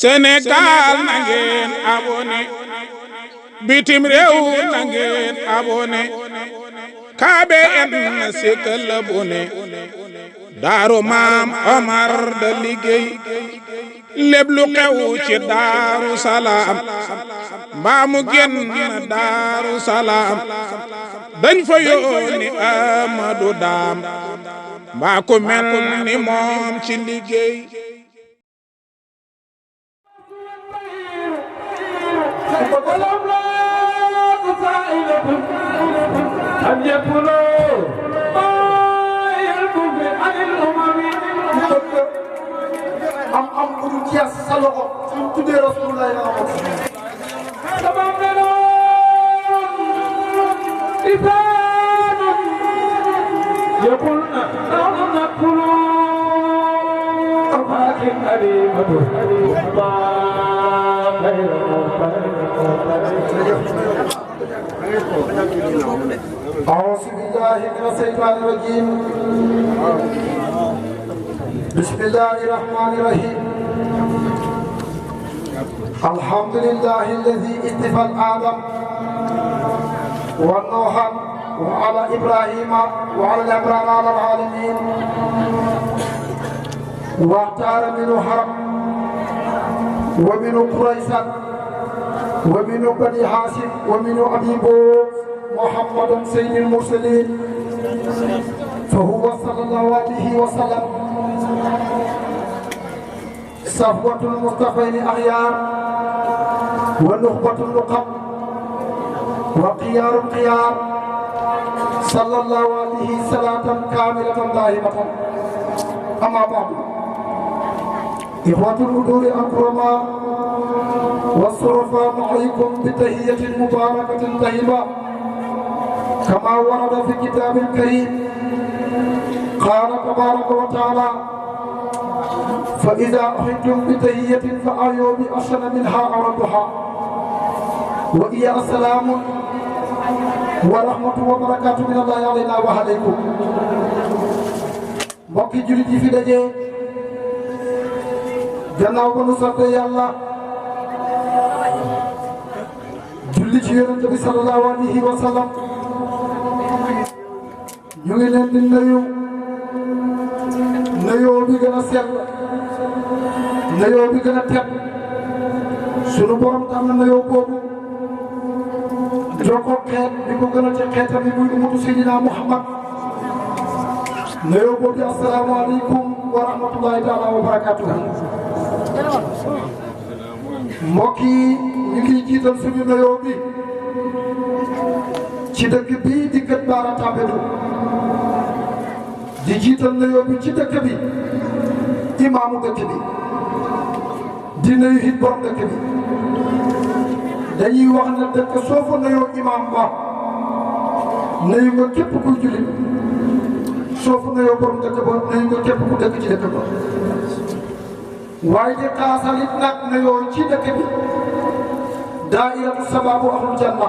Sénégal na ngeen abonné bitim réew na ngeen abonné KBN sikkal abonné Daaru Maam Omar da liggéey lépp lu xew ci Daaru Salaam mbaa mu génn Daaru Salaam dañ fa yónni Amadou Daam mbaa ku mel ni moom ci liggéey am bu jeex sa loxo suñ tuddee Rasulullah la wax sama meloon isaanun yaqulna naqulu amakin alimatu ma أعوذ بالله من الشيطان الرجيم بسم الله الرحمن الرحيم الحمد لله الذي اصطفى آدم ونوحا وعلى إبراهيم وعلى الأبرار على العالمين واختار منه حرم ومنه قريشا ومنه بني هاشم ومنه أبي محمد سيد المرسلين فهو صلى الله عليه وسلم صفوة المصطفين أخيار ونخبة النقب وقيار القيار صلى الله عليه صلاة كاملة دائمة أما بعد إخوة الحضور الكرماء والصرفاء عليكم بتحية مباركة طيبة كما ورد في كتاب الكريم قال تبارك وتعالى فإذا أحيتم بتحية فأحيوا بأحسن منها أو ردها وإيا السلام ورحمة وبركاته من الله علينا وعليكم mbokki jullit yi fi daje gannaaw ba nu sant Yàlla julli ci Yonent bi sallallahu alayhi wa sallam ñu ngi leen di nuyu nuyoo bi gën a sell nuyoo bi gën a tedd sunu borom tam na nuyoo boobu jokkoo xeet bi ko gën a ci xeetam bi muy ummatu Seydina Muhammad nuyoo boobu asalaamaaleykum wa rahmatullahi taala wa barakatuh mbokk yi ñu ngi jiital suñu nuyoo bi ci dëkk bii di Guet Bara Tambédou di jiital nuyoo bi ci dëkk bi imaamu dëkk bi di nuyu it borom dëkk bi dañuy wax ne dëkk soo fa nuyoo imaam ba nuyu nga képp kuy jullit soo fa nuyoo borom dëkk ba nuyu nga képp ku dëkk ci dëkk ba waaye di xaasal it nag nuyoo ci dëkk bi daayiratu sababu ahlul janna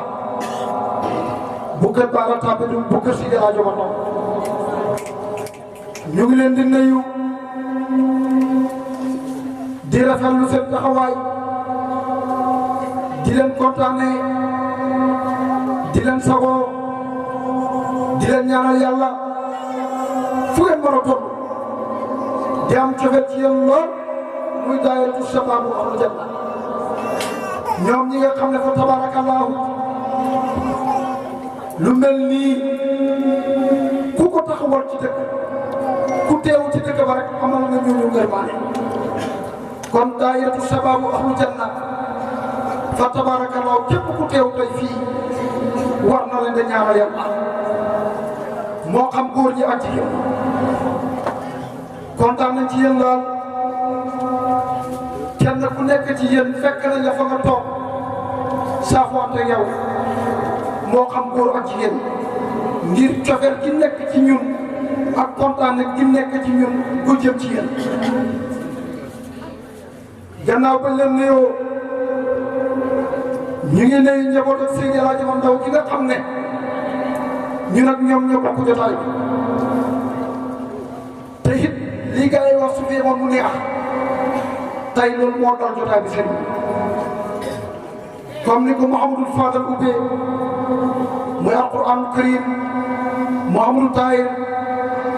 bu Guet Bara Tambédou bu kër Sidi Rajo Mato ñu ngi leen di nuyu di rafetlu seen taxawaay di leen kontaane di leen sagoo di leen ñaanal yàlla fu ngeen mën a toll di am cofet ci yéen lool muy daayiratu sababu ahlul janna ñoom ñi nga xam ne fa tabarakallahu lu mel nii ku ko taxawal ci dëkk ku teewu ci dëkk ba rek amal nga ñooñu ngërmaane kon daayiratu sababu ahlul janna fa tabarakallahu képp ku teew tey fii war na leen di ñaanal yàlla moo xam góor ñi ak jigéen kontaan nañ ci yéen lool kenn ku nekk ci yéen fekk nañ la fa nga toog saafoonte yow moo xam góor ak jigéen ngir cofeel gi nekk ci ñun ak kontaan gi nekk ci ñun gu jëm ci yéen gannaaw bañ leen nuyoo ñu ngi nuyu njaboot ak Seydi El Hadji Omar Ndaw gi nga xam ne ñu nag ñoom ñoo bokk jotaay te it lii gars yi wax su fi yemoon mu neex tey loolu moo dal jotaay bi sëriñ comme ni ko Mouhamadou Fadal ubbee muy alquran karim Mouhamadou Tahir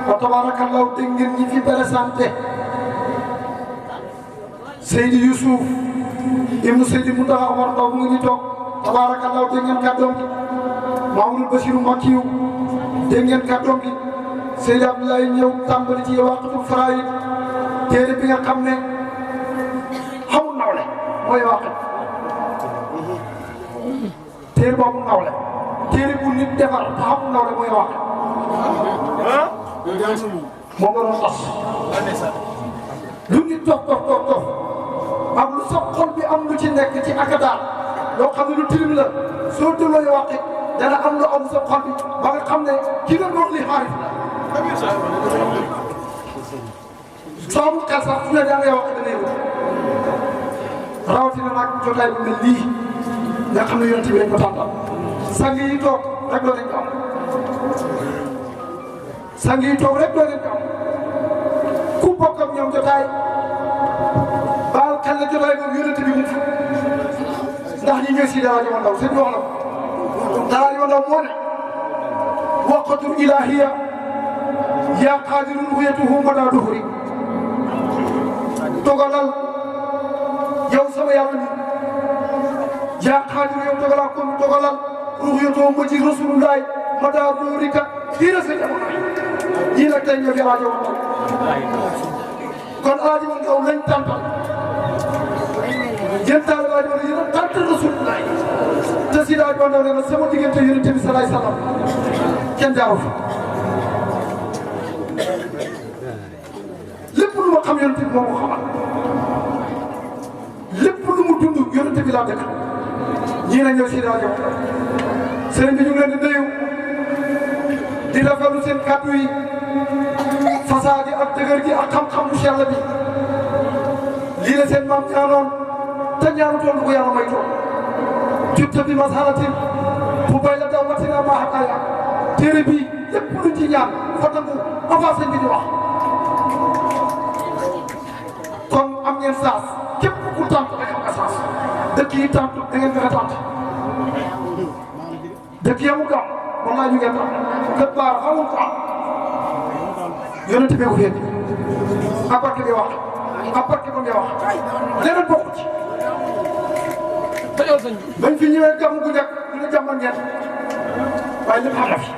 wa tabarakallahu dégg ngeen ñi fi présenté Seydi Youssouf ibnu Seydi Mountakha Omar Ndaw mu ngi ñu toog tabarakallahu dégg ngeen kàddoom gi Mouhamadou Bachirou Makiyu dégg ngeen kàddoom gi Seydi Abdoulaye ñëw tàmbali ci Waqitul Faraid téere bi nga xam ne xamul nawle mooy Waqit téere boobu nawle téere bu nit defar te xamul nawle mooy Waqit moom nga doon tas lu nit dof am lu sa xol bi am lu ci nekk ci akadaar loo xam ne lu tilim la soo delloo Waqit dana am lu am sa xol bi ba nga xam ne ki nga doon li xaarif la soo amul xel sax su ne daa ngay wax dana yëngu rawatina nag jotaay bi mel lii nga xam ne yonent bi dañ ko tàntal sang yi toog rek doo leen ko am sang yi toog rek doo leen ko am ku bokk ak ñoom jotaay baal xel la jotaay boobu yonent bi mu ndax ñi ñooy si dara joma ndaw seen wax na ko dara joma ndaw moo ne waqatul ilahiya yaa qaadirun ruyatuhu mada duhuri dogalal yow sama yàlla ni yaa qaadir yow dogalal kon dogalal ruyatuhu ma ci rasulullahi mada duhuri ka diira sa jamono yi nag tey ñoo fi alaaji woon kon alaaji woon ngaw lañ tàntal yéen taal alaaji woon yéen a tànt rasulullahi te si alaaji woon ne sama diggante yonent bi salaay salaam kenn jaaru fa lépp lu ma xam yonent bi moo ko xamal lépp lu mu dund yonent bi laa dëkk ñii na ñëw si rajo sëriñ bi ñu ngi leen di nuyu di rafetlu seen kàddu yi fasaa gi ak dëgër gi ak xam-xam bu sell bi lii la seen maam ñaanoon te ñaanu toon lu ko yàlla may toon jutta bi masalatin bu bay la daw watina maa xaqaaya téere bi lépp luñ ci ñaan fa tangu avancé bi di wax kon am ngeen saas képp ku tànt rek am nga saas dëkk yi tànt da ngeen fexe tànt dëkk yamu gam wallaay ñu ngeen tànt kët baar xamul ko am yonent bi ko fi indi à partir bi wax à partir ba ngay wax leneen bokku ci bañ fi ñëwee gàmm gu njëkk ñu ne jàmmal ngeen waaye lépp xam na fi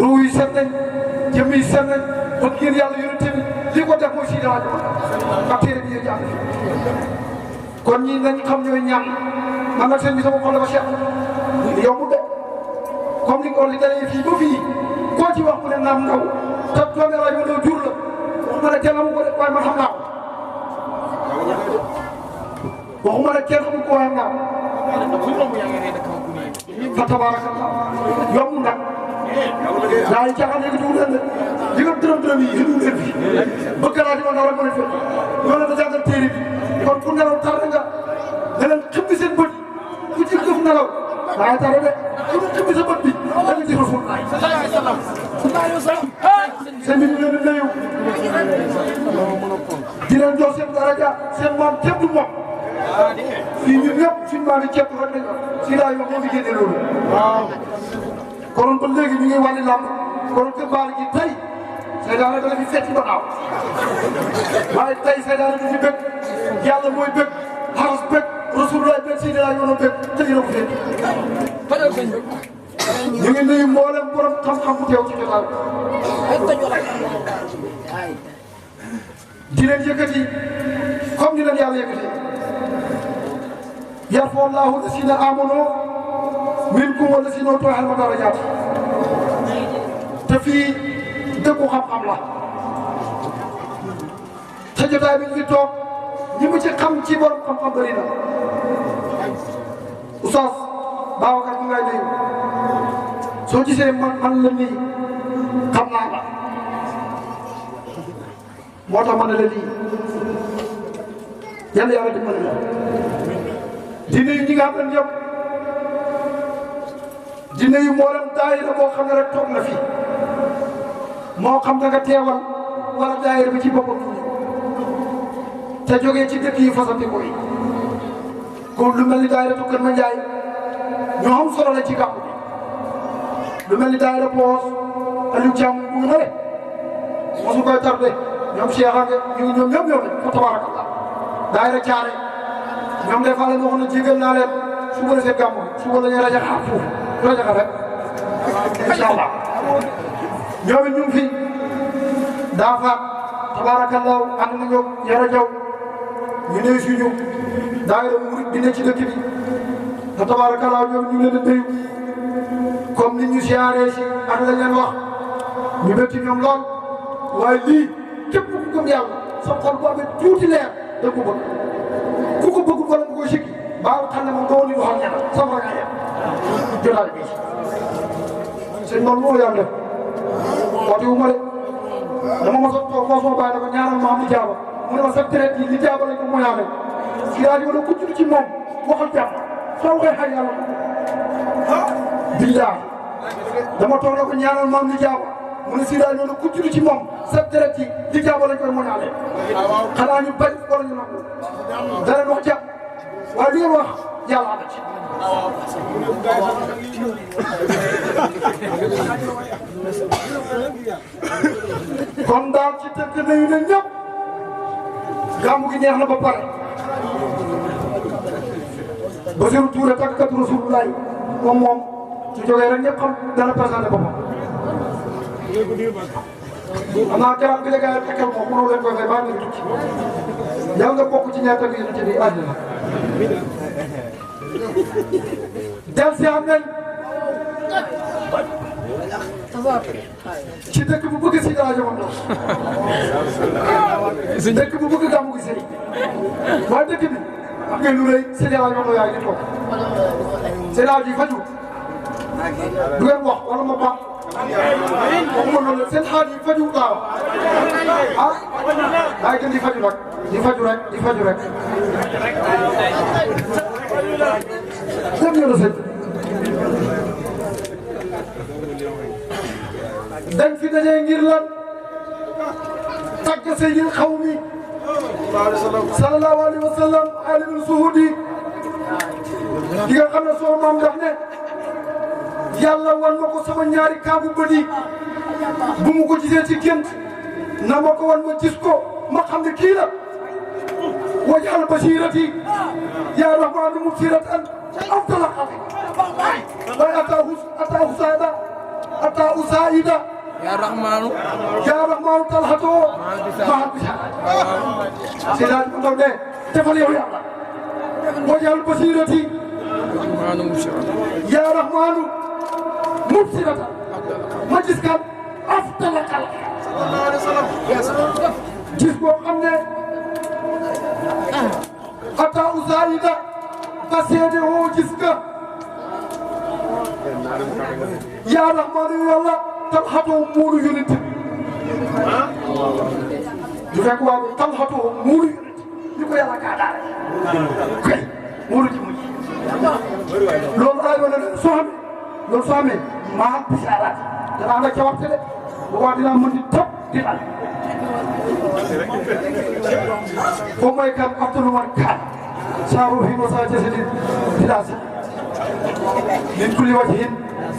ruu yi set nañ jëm yi set nañ ba ngeen yàlla yonent bi li ko def mooy si dara ak téere bi yéen jàng kon ñii nañ xam ñooy ñaan man nag seen bi sama xol dafa seet yomb de comme ni ko li dalee fii ba fii koo ci wax mu ne naam ndaw te doomi rajo ndaw jur la waxuma ne kenn amu ko de waaye man xam naa ko waxuma ne kenn xamul ko waaye naa fa tabaarakallah yomb nag daa yi caaxaan léegi dugg leen de li nga dërëm yi indi leen fi bëgg naa di ma ndaw rek mën a fekk ñoo leen di jàngal téere bi kon ku nelaw tardé nga da leen xëppi seen bët ku ci gëf nelaw waaye tardé de ku ñu xëppi sa bët bi da nga ci rasul seen bi ñu leen di nuyu di leen jox seen daraja seen maam képp du moom fii ñun ñëpp suñu maam yi képp rek lañ wax si laa yoo moo fi génne loolu waaw konoon ba léegi ñu ngi wàlli làmb konoon que baal gi tey Seydaane dana fi fecc ba naaw waaye tey Seydaane du fi bëgg yàlla mooy bëgg xaras bëgg rasulullah bëgg si laa yoon a bëgg te dina ko fekk ñu ngi nuyu mboolem borom xam-xam bu teew ci jotaay di leen yëkkati comme ni leen yàlla yëkkati yarfa'u llaahu llaziina aamanuu minkum wallaziina uutul ilma darajaat te fii dëkku xam-xam la te jotaay bi ñu fi toog ñi mu ci xam ci borom xam-xam bëri na Oustaz Babacar ñu ngay nuyu soo gisee man la nii xam naa la moo tax ma ne la lii yàlla yàlla dimbali la di nuyu ñi nga xam ne ñëpp di nuyu mboolem daayira boo xam ne rek toog na fi moo xam da nga teewal wala daayira bi ci boppam te jógee ci dëkk yi fasanti ko yi kon lu mel ni daayira Kër Mandiaye ñoo am solo la ci gàmmu bi lu mel ni daayira Poos Aliou Thiam bu ngi nale mosu koy tardé ñoom Cheikh ak ñoom ñëpp ñëw nañ fa tabarakallah daayira Caare ñoom des fois la ñu waxoon ne jégal naa leen suba la seen gàmmu suba la ñuy rajaxaat foofu rajaxaat rek incha allah ñoom it ñu ngi fi daa faat tabarakallah ànd nañu yara jaw ñu ne suñu daayira murid bi ne ci dëkk bi te tabarakallah ñoom ñu ngi leen di nuyu comme ni ñu siyaaree si ak lañ leen wax ñu bëgg ci ñoom lool waaye lii képp ku gëm yàlla sa xol bu amee tuuti leer da ko bëgg ku ko bëgg wala nga koy sikki baaw xam ne moom doo li waxal ñeneen sama nga yem jotaay bi sëñ Mor moo yàlla def woote wu ma de dama mos a toog moo sama bàyyi ne ko ñaanal ma am li jaaba mu ne ma sa traite yi li jaaba lañ ko moyaale si rajo yi wala ku tudd ci moom waxal jàmm soo waxee xay yàlla billahi dama toog na ko ñaanal ma am li jaaba mu ne si rajo wala ku tudd ci moom sa traite yi li jaaba lañ koy moyaale xanaa ñu bañ wala ñu nangu dara wax jàmm waaye li ngeen wax yàlla am na ci kon daal ci tënk nañu ne ñëpp gàmmu gi neex na ba pare Basiru Tuure tàggatu Rasulullah moom su jógee rek ñëpp xam dana présenté boppam xam naa garab bi la gars yi tekkal moom mënoo leen koy fay baa ngeen tukki yàlla nga bokk ci ñaata bi yonent bi àddina del si am nañ ci dëkk bu bëgg si rajo moom dëkk bu bëgg gàmmu gi sëriñ waaye dëkk bi am ngeen lu rëy seen rajo moom yaa ngi toog seen rajo yi faju du ngeen wax wala ma baax waxuma loolu seen xaaj yi faju daaw ah daa gën di faju rek di faju rek di faju rek dem yoonu sëñ dañ fi dajee ngir lan tàgg sayyidil xawmi sallallahu alayhi wa sallam alimul suhudi di nga xam ne soo maam daf ne yàlla wan ma ko sama ñaari kaabu bët yi bu mu ko gisee ci gént na ma ko wan ma gis ko ma xam ne kii la wajal basirati ya rahmanu mubsiratan afdala xalqi waaye ataahu saada ataahu saida يا رحمن talhato mahal bisara sidaan ko ndaw de defal yow yàlla wajal basirati ya rahmanu mubsiratan ma gis kan afdala xalqi gis boo xam ne ataahu saida ka seede woo gis nga ya rahmanu yàlla talxatoo muuru yonent du fekk waa talxatoo muuru yonent ñu ko yàlla kaa daal kay muuru ji mujj loolu daal yoo ne soo xamee loolu soo xamee maa bisaaraat danaa la ca waxte de boobaa dinaa mën di topp di dal foo mooy kan Abdul Umar Kaan saaru fi masa jasadin bila sa min kulli wajhin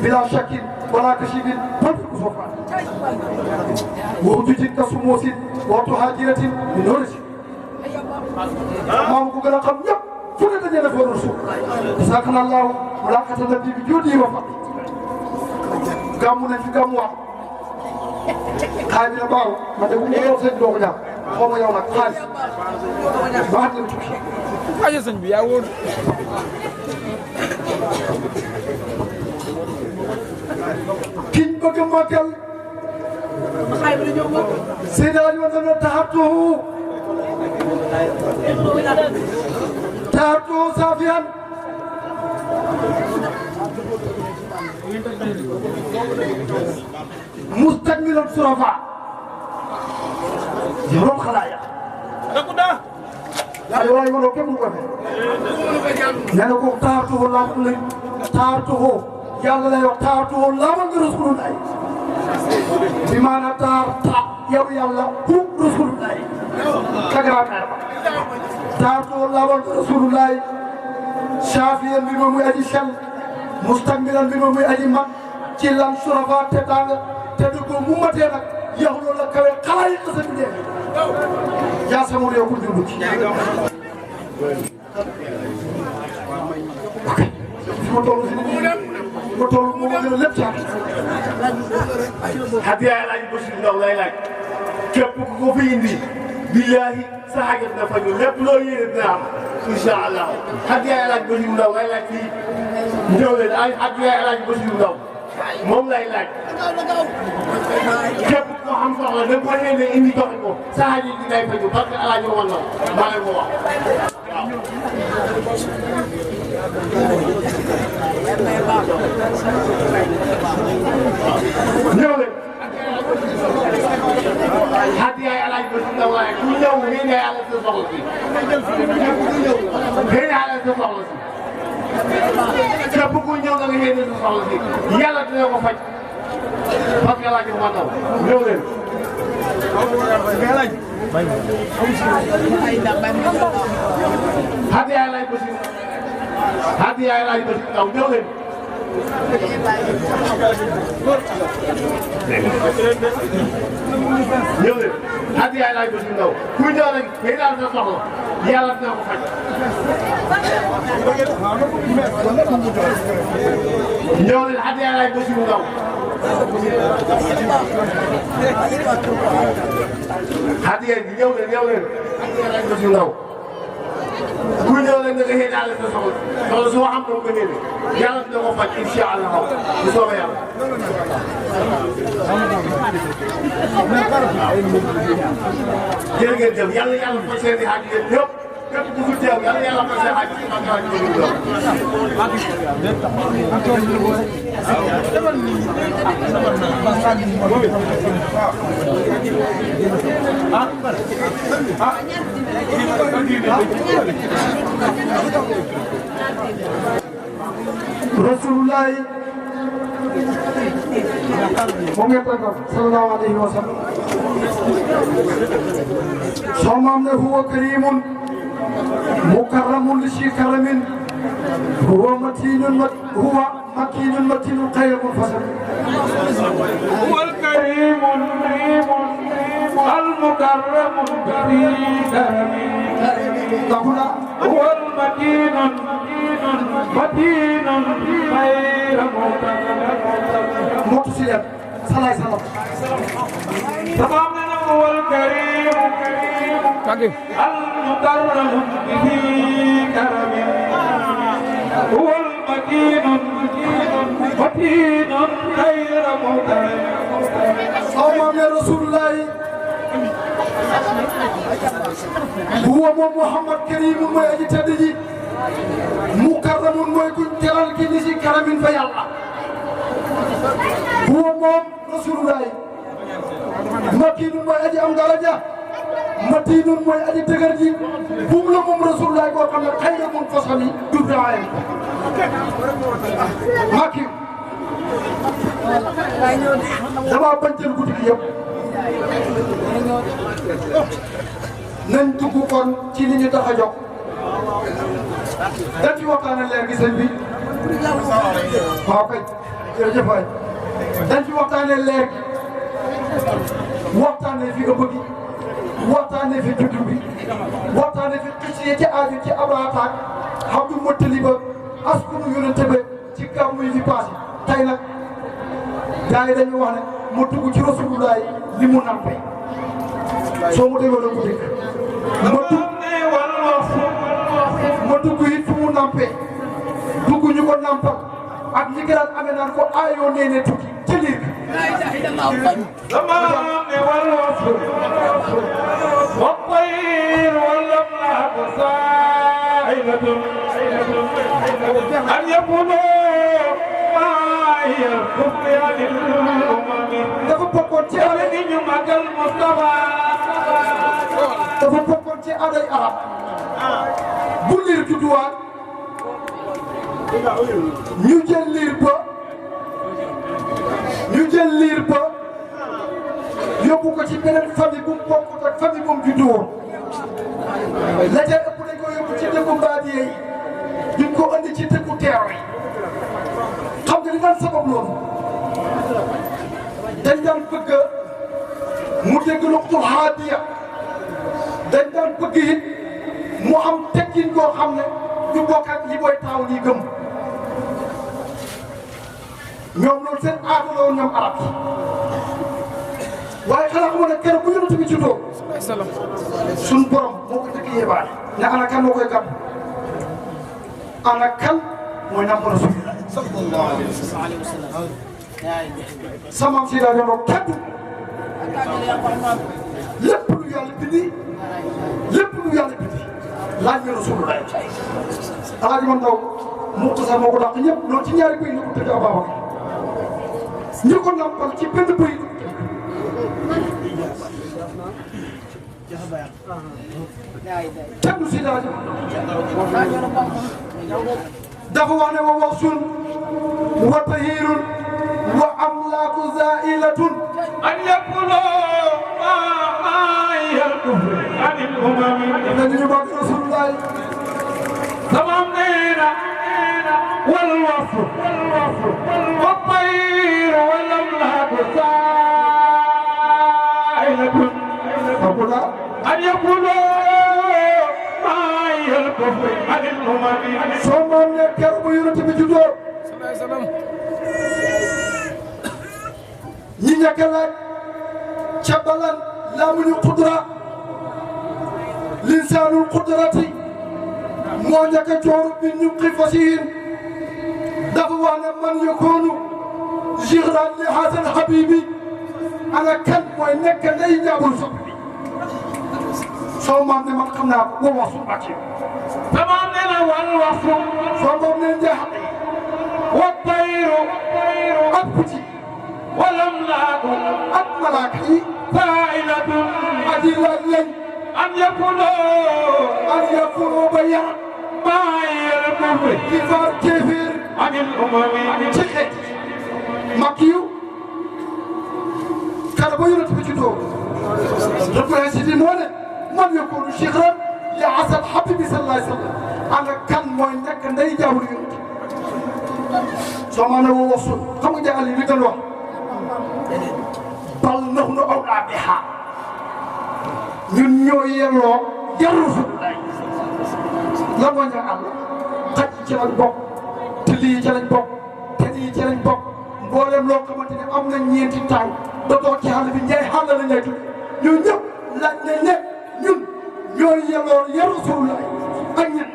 bila shakkin wala kashifin تنفق صفا وجدت كسموس وتهاجرة من نورس ما هو كنا قم يب فلان دجنا في الرسول ساكن الله ملاقة النبي بجودي وفضله قامونا في قاموا خايبين باو ما تقول لي يوم سيد دوغنا هم يوم خايب بعد نمشي aja sëñ bi yaa wóor kiñ bëgg màggal Seydi Aliou wa sallam taxatuhu saafiyan mustakmilan surafa yaroon xalaaya ay waay ma kenn mu ko fe nee na ko taxatuhu la taxatuhu yàlla lay wax taxatuhu laa nga rasulullah bi maanaam taar ta yow yàlla ku rasulullah ka garaamee ba taarto lawol rasulullahi shafiyan mbimo muy aji sell mustakmilan mbimo muy aji mag ci lan surafa teddaanga teddu ko mummatee nag yaxloo la kawe xalayi xasami dee yaa sama réew ku jublu ci ma toll si ma toll moo ma gën a lépp caat hadiya laaj Basiru Ndaw lay laaj képp ku ko fi indi billaahi sa xagat na fa ñu lépp loo yéene dina am incha allah hadiya laaj Basiru Ndaw lay laaj fii ñëw leen ay hadiya laaj Basiru Ndaw moom lay laaj képp ko xam soxla da nga ko yéene indi joxe ko sa xagat di ngay faju parce que alaaji woon na maa leen ko wax ñëw leen hadiya Alaaji Basiru Ndaw waaye ku ñëw ngeen ngay àll sa soxla si ngeen àll sa soxla si képp ku ñëw nga ngeen sa soxla si yàlla dina ko faj parce que Alaaji moo taw ñëw leen hadiya Alaaji Basiru hadiya Alaaji Basiru Ndaw ñëw leen ñëw leen hadiya Alaaji Basiru Ndaw ku ñëw rek ngay daal sa soxla yàlla dina ko faj ñëw leen hadiya Alaaji Basiru Ndaw hadiya bi ñëw leen hadiya Alaaji Basiru Ndaw ku ñëw rek nga xëy daal sa soxla soxla su ma xam dama ko ñëwee yàlla dina ko faj incha allah bu soobee yàlla. jërë ngeen jëf yàlla yàlla faj seen i xaaj yéen ñëpp képp ku fi teew yàlla yàlla faj seen xaaj yi ak xaaj Rasulullah moom ngeen tàggat sallallahu alayhi wa sallam soo maam ne huwa karimun mukarramun li si karamin huwa matinun matinun xayrun fasal هو الكريم المكرم dafuna هو المتين متين غير motu si leen salaay salaam تمام هو الكريم المكرم به كرم هو المتين متين غير مهتم soo maam ne Rasulullah huwa moom Muhammad karimun mooy aji tedd ji mukarramun mooy kuñ teral ki ni si karamin fa yàlla huwa moom Rasulullah makinun mooy aji am daraja matinun mooy aji dëgër ji buum la moom Rasulullah koo xam ne xëy na mun fasali du daayam makin damaa bañ jël guddi gi yëpp nañ dugg kon ci li ñu tax a jóg dañ ci waxtaane leer gi sëñ bi waaw kay jërëjëf waay dañ ci waxtaane leer gi waxtaane fi nga bëgg waxtaane fi juddu bi waxtaane fi xëcc yi ci aaju ci abraataak Abdul Muttaliba askanu yonente ba ci gàmmu yi fi passé tey nag gars yi dañu wax ne mu dugg ci Rasulullah li mu nampé soo mu déggoo ko dégg ma dugg it fu mu nampé dugg ñu ko nampal ak ñi gën a amee naan ko aayoo nee ne tukki ci liir bi. dafa bokkoon ci aada yi ñu màggal Mustafa dafa bokkoon ci aaday arab bu liir judduwaat ñu jël liir ba yóbbu ko ci beneen famille bu mu bokkut ak famille moom juddu woon la ca ëpp dañ ko yóbbu ci dëkku baadiye yi duñ ko andi ci dëkku teew yi xam nga li daan sabab loolu dañ daan bëgg mu dégg luxtul haadiya dañ daan bëgg it mu am teggin koo xam ne du bokk ak li mooy taaw lii gëm ñoom loolu seen aada la woon ñoom arab yi waaye xanaa xamoon ne keroog bu yonent bi juddoo suñ borom moo ko dëkk yéebaale ne ana kan moo koy gàpp ana kan mooy nam ko rasulillah sallallahu alayhi wa sallam sama si daa doon kaddu lépp lu yàlla bindi lépp lu yàlla bindi laaj na rasulullah alaaji man daw muxtasar moo ko dàq ñëpp loolu ci ñaari bëy la ko tëgg Ababacar ñu ko nampal ci benn bëy kenn du si daa dafa wax ne wa waxsun wa tahirun wa amlaaku zailatun an yakunu ma yakunu anil umami nañu bëgg rasulullah tamam neena wal wafu wa tayr wal amlaaku zailatun abula an yakunu ma yakunu anil umami soo moom ne keroog bu yonent bi juddoo ñi ñàkk a laaj ca balan laamuñu qudra linsaanul qudrati moo ñàkk a jooru bi ñu xifasiin dafa wax ne man yakoonu jigran li hasan habibi ana kan mooy nekk lay ñaabul sopp bi soo maam ne man xam naa ko wax su bàcce tamam neena wal wafu soo moom ne njaax wa tayr ak picc wal amlaaku ak malaaka yi zailatun aji laaj lañ an yakunu an yakunu ba yar ma yakunu ci faar kéeféer anil umami ci xeet makki yu kala ba yonent bi juddoo représenté moo ne man yakunu chikran li asal habibi sallallahu alayhi wa sallam ana kan mooy nekk nday jaawul yonent soo ma ne woo wasul xam nga jaal yi li doon wax bal nahnu awlaa bihaa ñun ñoo yelloo yar rasulullah lan moo ñu àll xaj ci lañ bokk te lii ci lañ bokk te lii ci lañ bokk mboolem loo xamante ne am na ñeenti taw ba toog ci xàll bi ñay xàll la ñay tudd ñun ñëpp laaj nañ ne ñun ñoo yelloo yar rasulullah ak ñan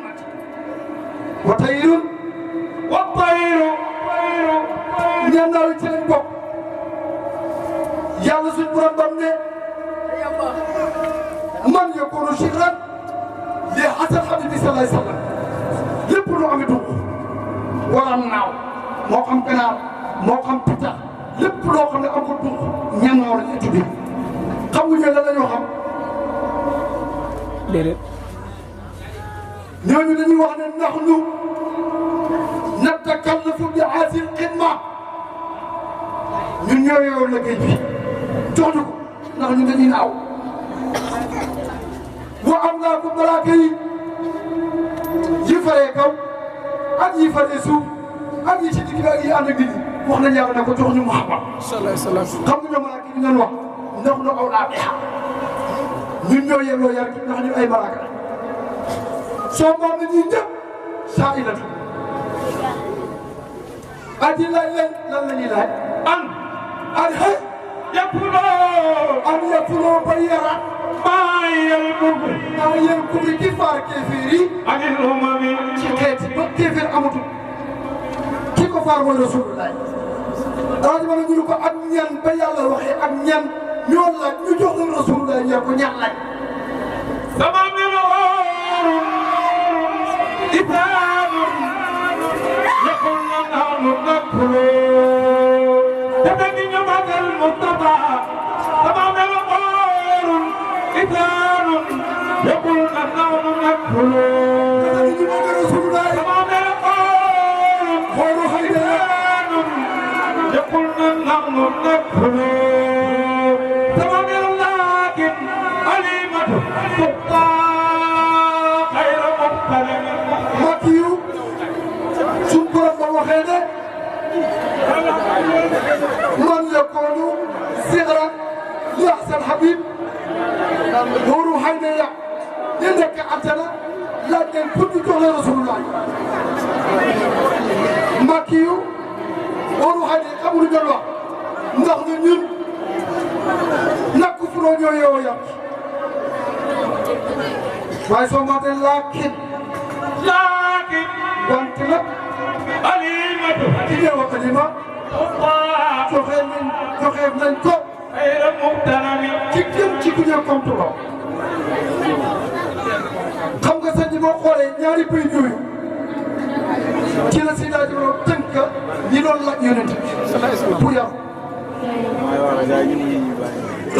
wa tayrun wa tayr ñan naaw ci lañ bokk yàlla suñ borom bam ne man yakunu shikran li hasan habibi sallallahu alayhi wa sallam lépp lu am dugg wala naaw moo xam ganaar moo xam pitax lépp loo xam ne am ko dugg ñan naaw la ñuy tuddee xam nga ñooy lan la ñoo xam déedéet ñooñu dañuy wax ne nahnu natakallafu bi haazihil xidma ñun ñoo yow liggéey bi jox ñu ko ndax ñun dañuy naaw wa amlaaku malaaka yi faree kaw ak yi faree suuf ak yi ci digg bi ak yi ànd ak nit ñi wax nañ yàlla ne ko jox ñu Muhammad salaay salaam xam nga ñoo malaaka yi ñu leen wax ndax nu awlaa bihaa ñun ñoo yelloo yar ndax ñu ay malaaka la soo moom ne ñuy ñëpp saa ilatu aji laaj leen lan la ñuy laaj an xëy yakunu an yakuloo ba yara ma yakunu naa yéen kubri ki faar kéeféer yi anil umami ci xeet ba kéeféer amatul ki ko faar mooy rasulullah daañu mën a ñu ko ak ñan ba yàlla waxee ak ñan ñoo laaj ñu jox leen rasulullah ñoo ko ñan laaj tamam neena إثام يقولنا نحن نقول تبني نمط المصطفى تمام الأمور إثام يقولنا نحن نقول تمام الأمور إثام يقولنا نحن نقول تمام لكن عليمة سلطان Habib Wóoru Haydeya ñu nekk àjjana laaj leen pour ñu jox leen Rasulullah mbàkk yu Wóoru Haydeya xamul lu wax ndax ñun nakku furoo ñoo yeewoo yàq waaye soo matee laakin wante nag alimatu ci ñëw ak alima joxe nañ ko xayra muxtarami ci gën ci ku ñëw compte ba xam nga sëñ bi boo xoolee ñaari bëy yooyu ci la si daal di tënk ñi doon laaj yonent bi pour yàlla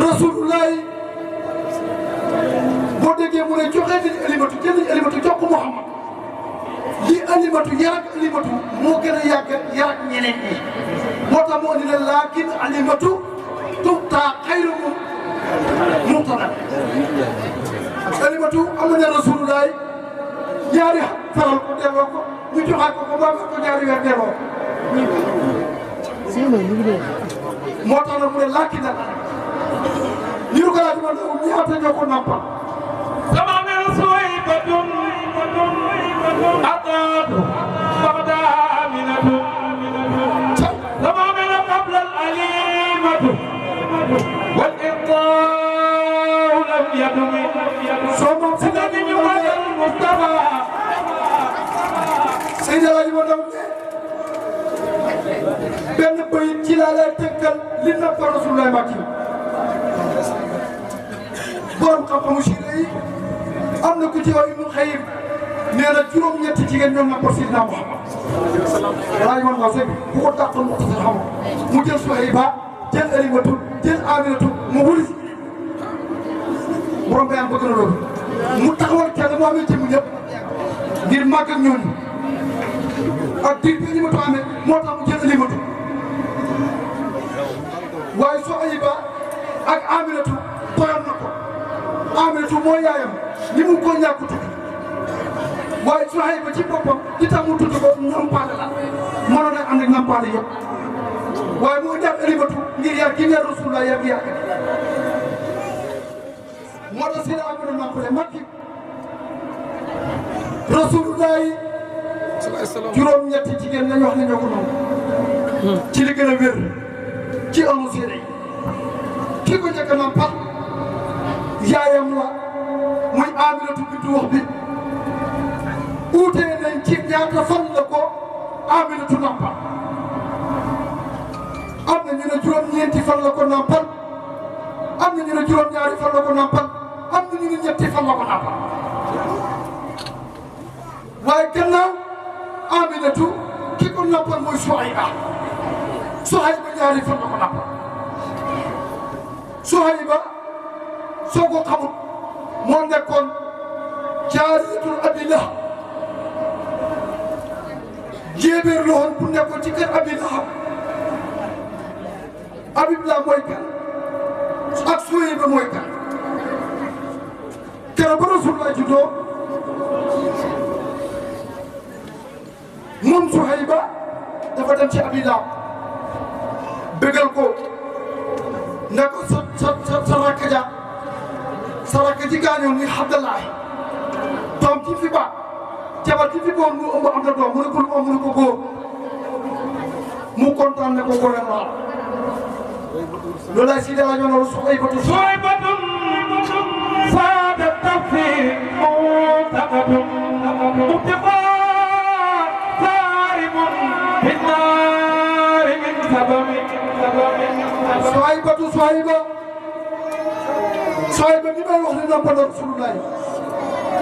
rasulullah boo déggee mu ne joxe nañ alimatu jël nañ alimatu jox ko Muhammad li alimatu yar ak alimatu moo gën a yàgg yar ak ñeneen ñi moo tax moo indi ne laakin alimatu tuutaa xayru muxtana alimatu am na rasulullah ñaari faral ko delloo ko ñu joxaat ko ba ko ñaari weer delloo moo tax nag mu ne laakin nag ñu ko laaj ma ñaata ñoo ko nampal sama mel suwaybatun ataatu baxda aminatu sama mel qabla al alimatu wal irtaahu lam yadumi soo moom si sida ñu wadal Mustafa Seydi Alaaji ma daw benn bayit ci laa lay tënkal li na ko Rasulullah Mbàkke borom xam-xamu siire yi am na ku ci wax Ibnu Xayyim nee na juróom-ñetti jigéen ñoom na ko Sidna Muhammad Alaaji man waa sëñ bi bu ko dàqal mu xasal xam mu jël Suhayba jël Alimatu jël Aminatu mu wuli borom bayaan bëgg na loolu mu taxawal kenn mu amee jëmm ñëpp ngir màgg ak ñooñu ak diir bi Alimatu amee moo tax mu jël Alimatu waaye Suhayba ak Aminatu doyoon na ko Aminatu mooy yaayam ni mu ko ñàkk tudd waaye Suhayba ci boppam li tax mu tudd ko nampaale la mënoon na ànd ak nampaale yëpp waaye moo jàpp Alimatu ngir yar gi ngeen Rasulullah yar gi yàgg moo tax si la Amina nampale Makki Rasulullah juróom-ñetti jigéen lañ wax ne ñoo ko noonu ci li gën a wér ci amu séeréer yi ki ko njëkk a nampal yaayam la muy Aminatu bintu wax bi uutee nañ ci ñaata fan la ko Aminatu nampal am na ñu ne juróom-ñeenti fan la ko nampal am na ñu ne juróom-ñaari fan la ko nampal am na ñu ne ñetti fan la ko nampal waaye gannaaw Aminatu ki ko nampal mooy Suhayba ñaari fan la ko nampal Suhayba soo ko xamul moo nekkoon jaariyatul Abi Lahab jéebéer la woon bu nekkoon ci kër Abi Lahab Habib la mooy kan ak Suhayba mooy kan keroog ba Rasulullah juddoo moom Suhayba dafa dem ci Abi Lahab bëggal ko ne ko sa rakk ja sa rakk ji gaañoon ni Abdallahi doom ci fi ba jabar ci fi boon mu ëmb am na doom mu ne ko lu mu ne ko góor mu kontaan ne ko góore la loolu lay si dara ñoo Suhaybatu saada tafsir mu'taqadun mubtiqa saarimun fi naari min sabami Suhayba ni may wax ne nampal Rasulullah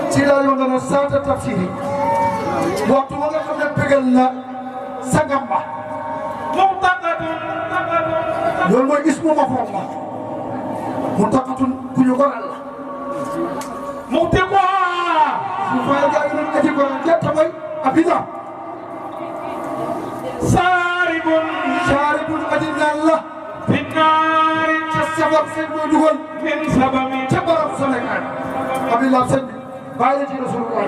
si dara ñoo dana saada tafsir yi waxtu wa nga xam ne bégal na sangam ba loolu mooy ismu maf'uul la muntaqatun ku ñu goral la mu'tiqa su fay gaa yi nag aji goral ja tamay abida saaribun aji naan la fi naari ca sabab seen mooy dugal min sabami ca barab Sénégal abida sëñ bi bàyyi la ci Rasulullah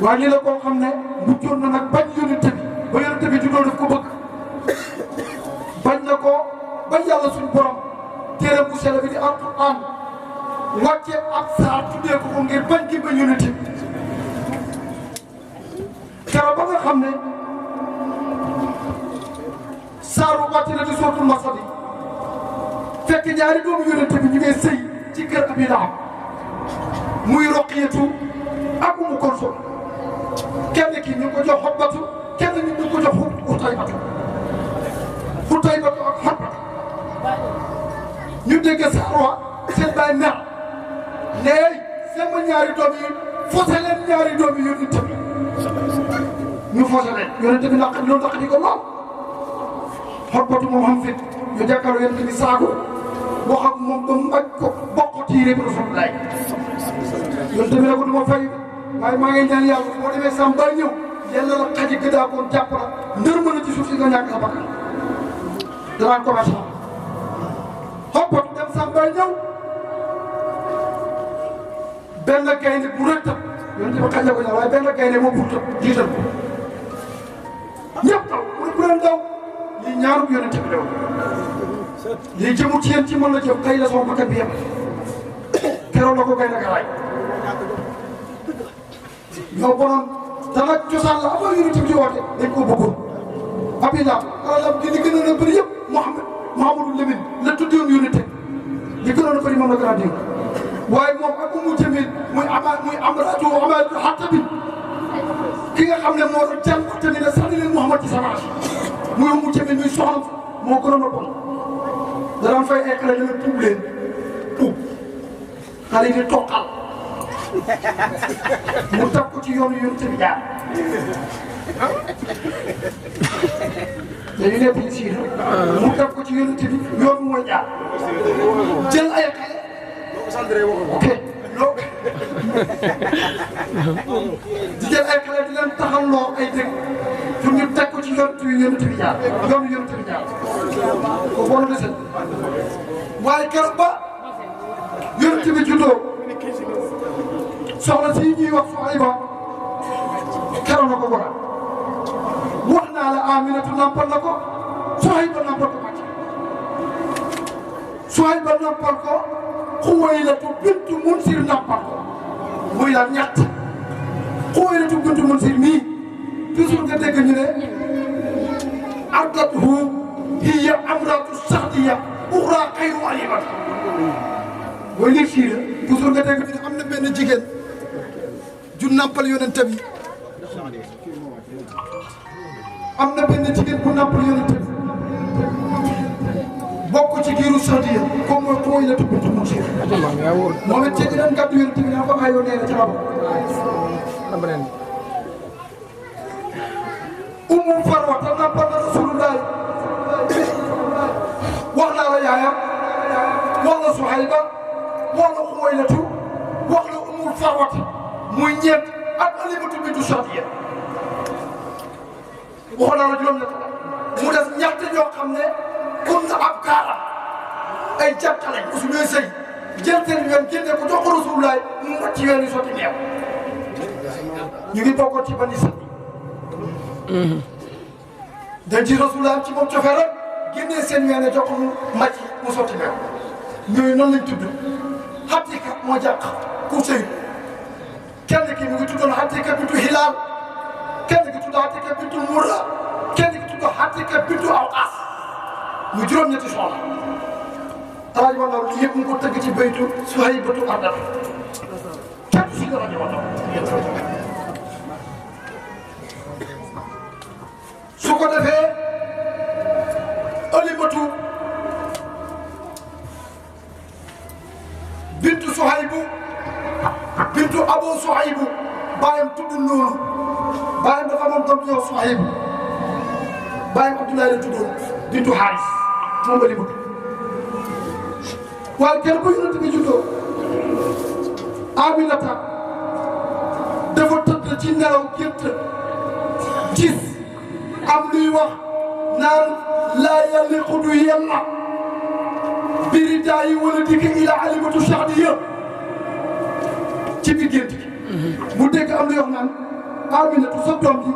waaye lii la koo xam ne muccoon na nag bañ yonent bi ba yonent bi juddoo daf ko bëgg bañ na ko ba yàlla suñu borom téere bu sell bi di alquran wàcce ab saar tuddee ko ngir bañ gi ba yonent bi keroog ba nga xam ne saaru wàcc na di sootul masadi fekk ñaari doomu yonent bi ñu ngi sëy ci kër Abi Lahab muy Roqiyatu ak Umu Kulsum kenn ki ñu ko jox Xotbatu kenn nit ñu ko jox Xutaybatu ak Xotbatu ñu dégg saar wa seen baay mer ne sama ñaari doom yi fose leen ñaari doom yi yonent bi ñu fose leen yonent bi naq loolu naq di ko lool Xotbatu moom xam fit ñu jàkkaarloo yonent bi saago wax ak moom ba mbaj ko bokk tiire bi Rasulullah yonent bi ne ko du ma fay waaye maa ngi ñaan yàlla boo demee sam ba ñëw yàlla la xaji gëdaa koon jàpp la ndër mën a ci suuf si nga ñàkk sa bakkan danaa commencé Xotbatu dem sam ba ñëw benn gaynde bu rëy tam yonent bi xaj la ko ñëw waaye benn gaynde moo pour tëb jiital ko ñëpp taw mu ne bu leen daw lii ñaarub yonent bi daw lii jëmut ci yéen ci mën la jëm tey la sama bakkan bi yem keroog la ko gaynde ga raay ñoo bonoon dana cosaan la avant yonent bi di woote dañ ko bëggoon Abi Lahab alalam gi li gënoon a bëri yëpp Mouhamadou Lamine la tuddoon yonent li gënoon a bëri moom la gën a dégg waaye moom ak Umu Jamil muy Amratu Xattabi ki nga xam ne moo doon jàng tamit ne sànni leen Mouhamad ci sama muy Umu Jamil muy soxna moo gënoon a bon danaan fay écran ñu ne puub leen puub xale yi di toqal mu teg ko ci yoonu yonent bi jaar dañu nekk ci siir mu teg ko ci yonent bi yoon mooy jaar jël ay xale ok loolu di jël ay xale di leen taxawloo ay dëkk pour ñu teg ko ci yonent bi jaar yoonu yonent bi jaar ko boolu desel waaye keroog ba yonent bi juddoo soxna si ñuy wax Suhayba keroog na ko goral wax naa la Aminatu nampal na ko Suhayba nampal ko wàcc Suhayba nampal ko Xuwaylatu bintu Munsir nampal ko muy la ñett Xuwaylatu bintu Munsir mii toujours nga dégg ñu ne ardathu hiya amratu saxdiya uxra xayru alimat mooy li fii la toujours nga dégg ñu ne am na benn jigéen ju nampal yonent bi am na benn jigéen bu nampal yonent bi bokk ci giiru Saadiya comme mooy Xuwaylatu bintu Munsir moom it ci dinañ gàddu yonent bi naa ko ayoo nee na ci rabo Umu Farwa te nampal na Rasulullah wax naa la yaayam wax la Suhayba wax la Xuwaylatu wax la Umu Farwa muy ñeent ak Alimatu bintu Saadiya waxoon naa la juróom-ñett mu des ñett ñoo xam ne comme na ab kaara ay jàppale su ñuy sëy jël seen yoon génne ko jox ko Rasulullah mu mat ci yoon yi sotti neew ñu ngi bokkoon ci bani sëy dañ ci Rasulullah ci moom cofee rek génnee seen yoon jox ko mu màcc mu sotti neew ñooyu noonu lañ tudd Xatika moo jàq ku sëy kenn ki mu ngi tuddoon Xatika bintu Hilaal kenn ki tudd Xatika bintu Murra kenn ki tudd Xatika bintu Awqaas mu juróom-ñetti soxla rajo Wanaw li yëpp mu ko tëgg ci baytu Suhaybatu Ardab kenn si rajo Wanaw su ko defee Alimatu bintu Suhaybu bintu Abu Suhaybu baayam tudd noonu baayam dafa amoon doom ñëw Suhaybu baayam Abdoulaye la tuddoon bintu Haaris moom Alimatu waaye kenn ku yonent bi juddoo Aminata dafa tëdd ci nelaw gént gis am luy wax naan laa yaliqu du yella biridaayi wala dikk ila Alimatu Saadiya ci biir gént gi mu dégg am luy wax naan Aminatu sa doom ji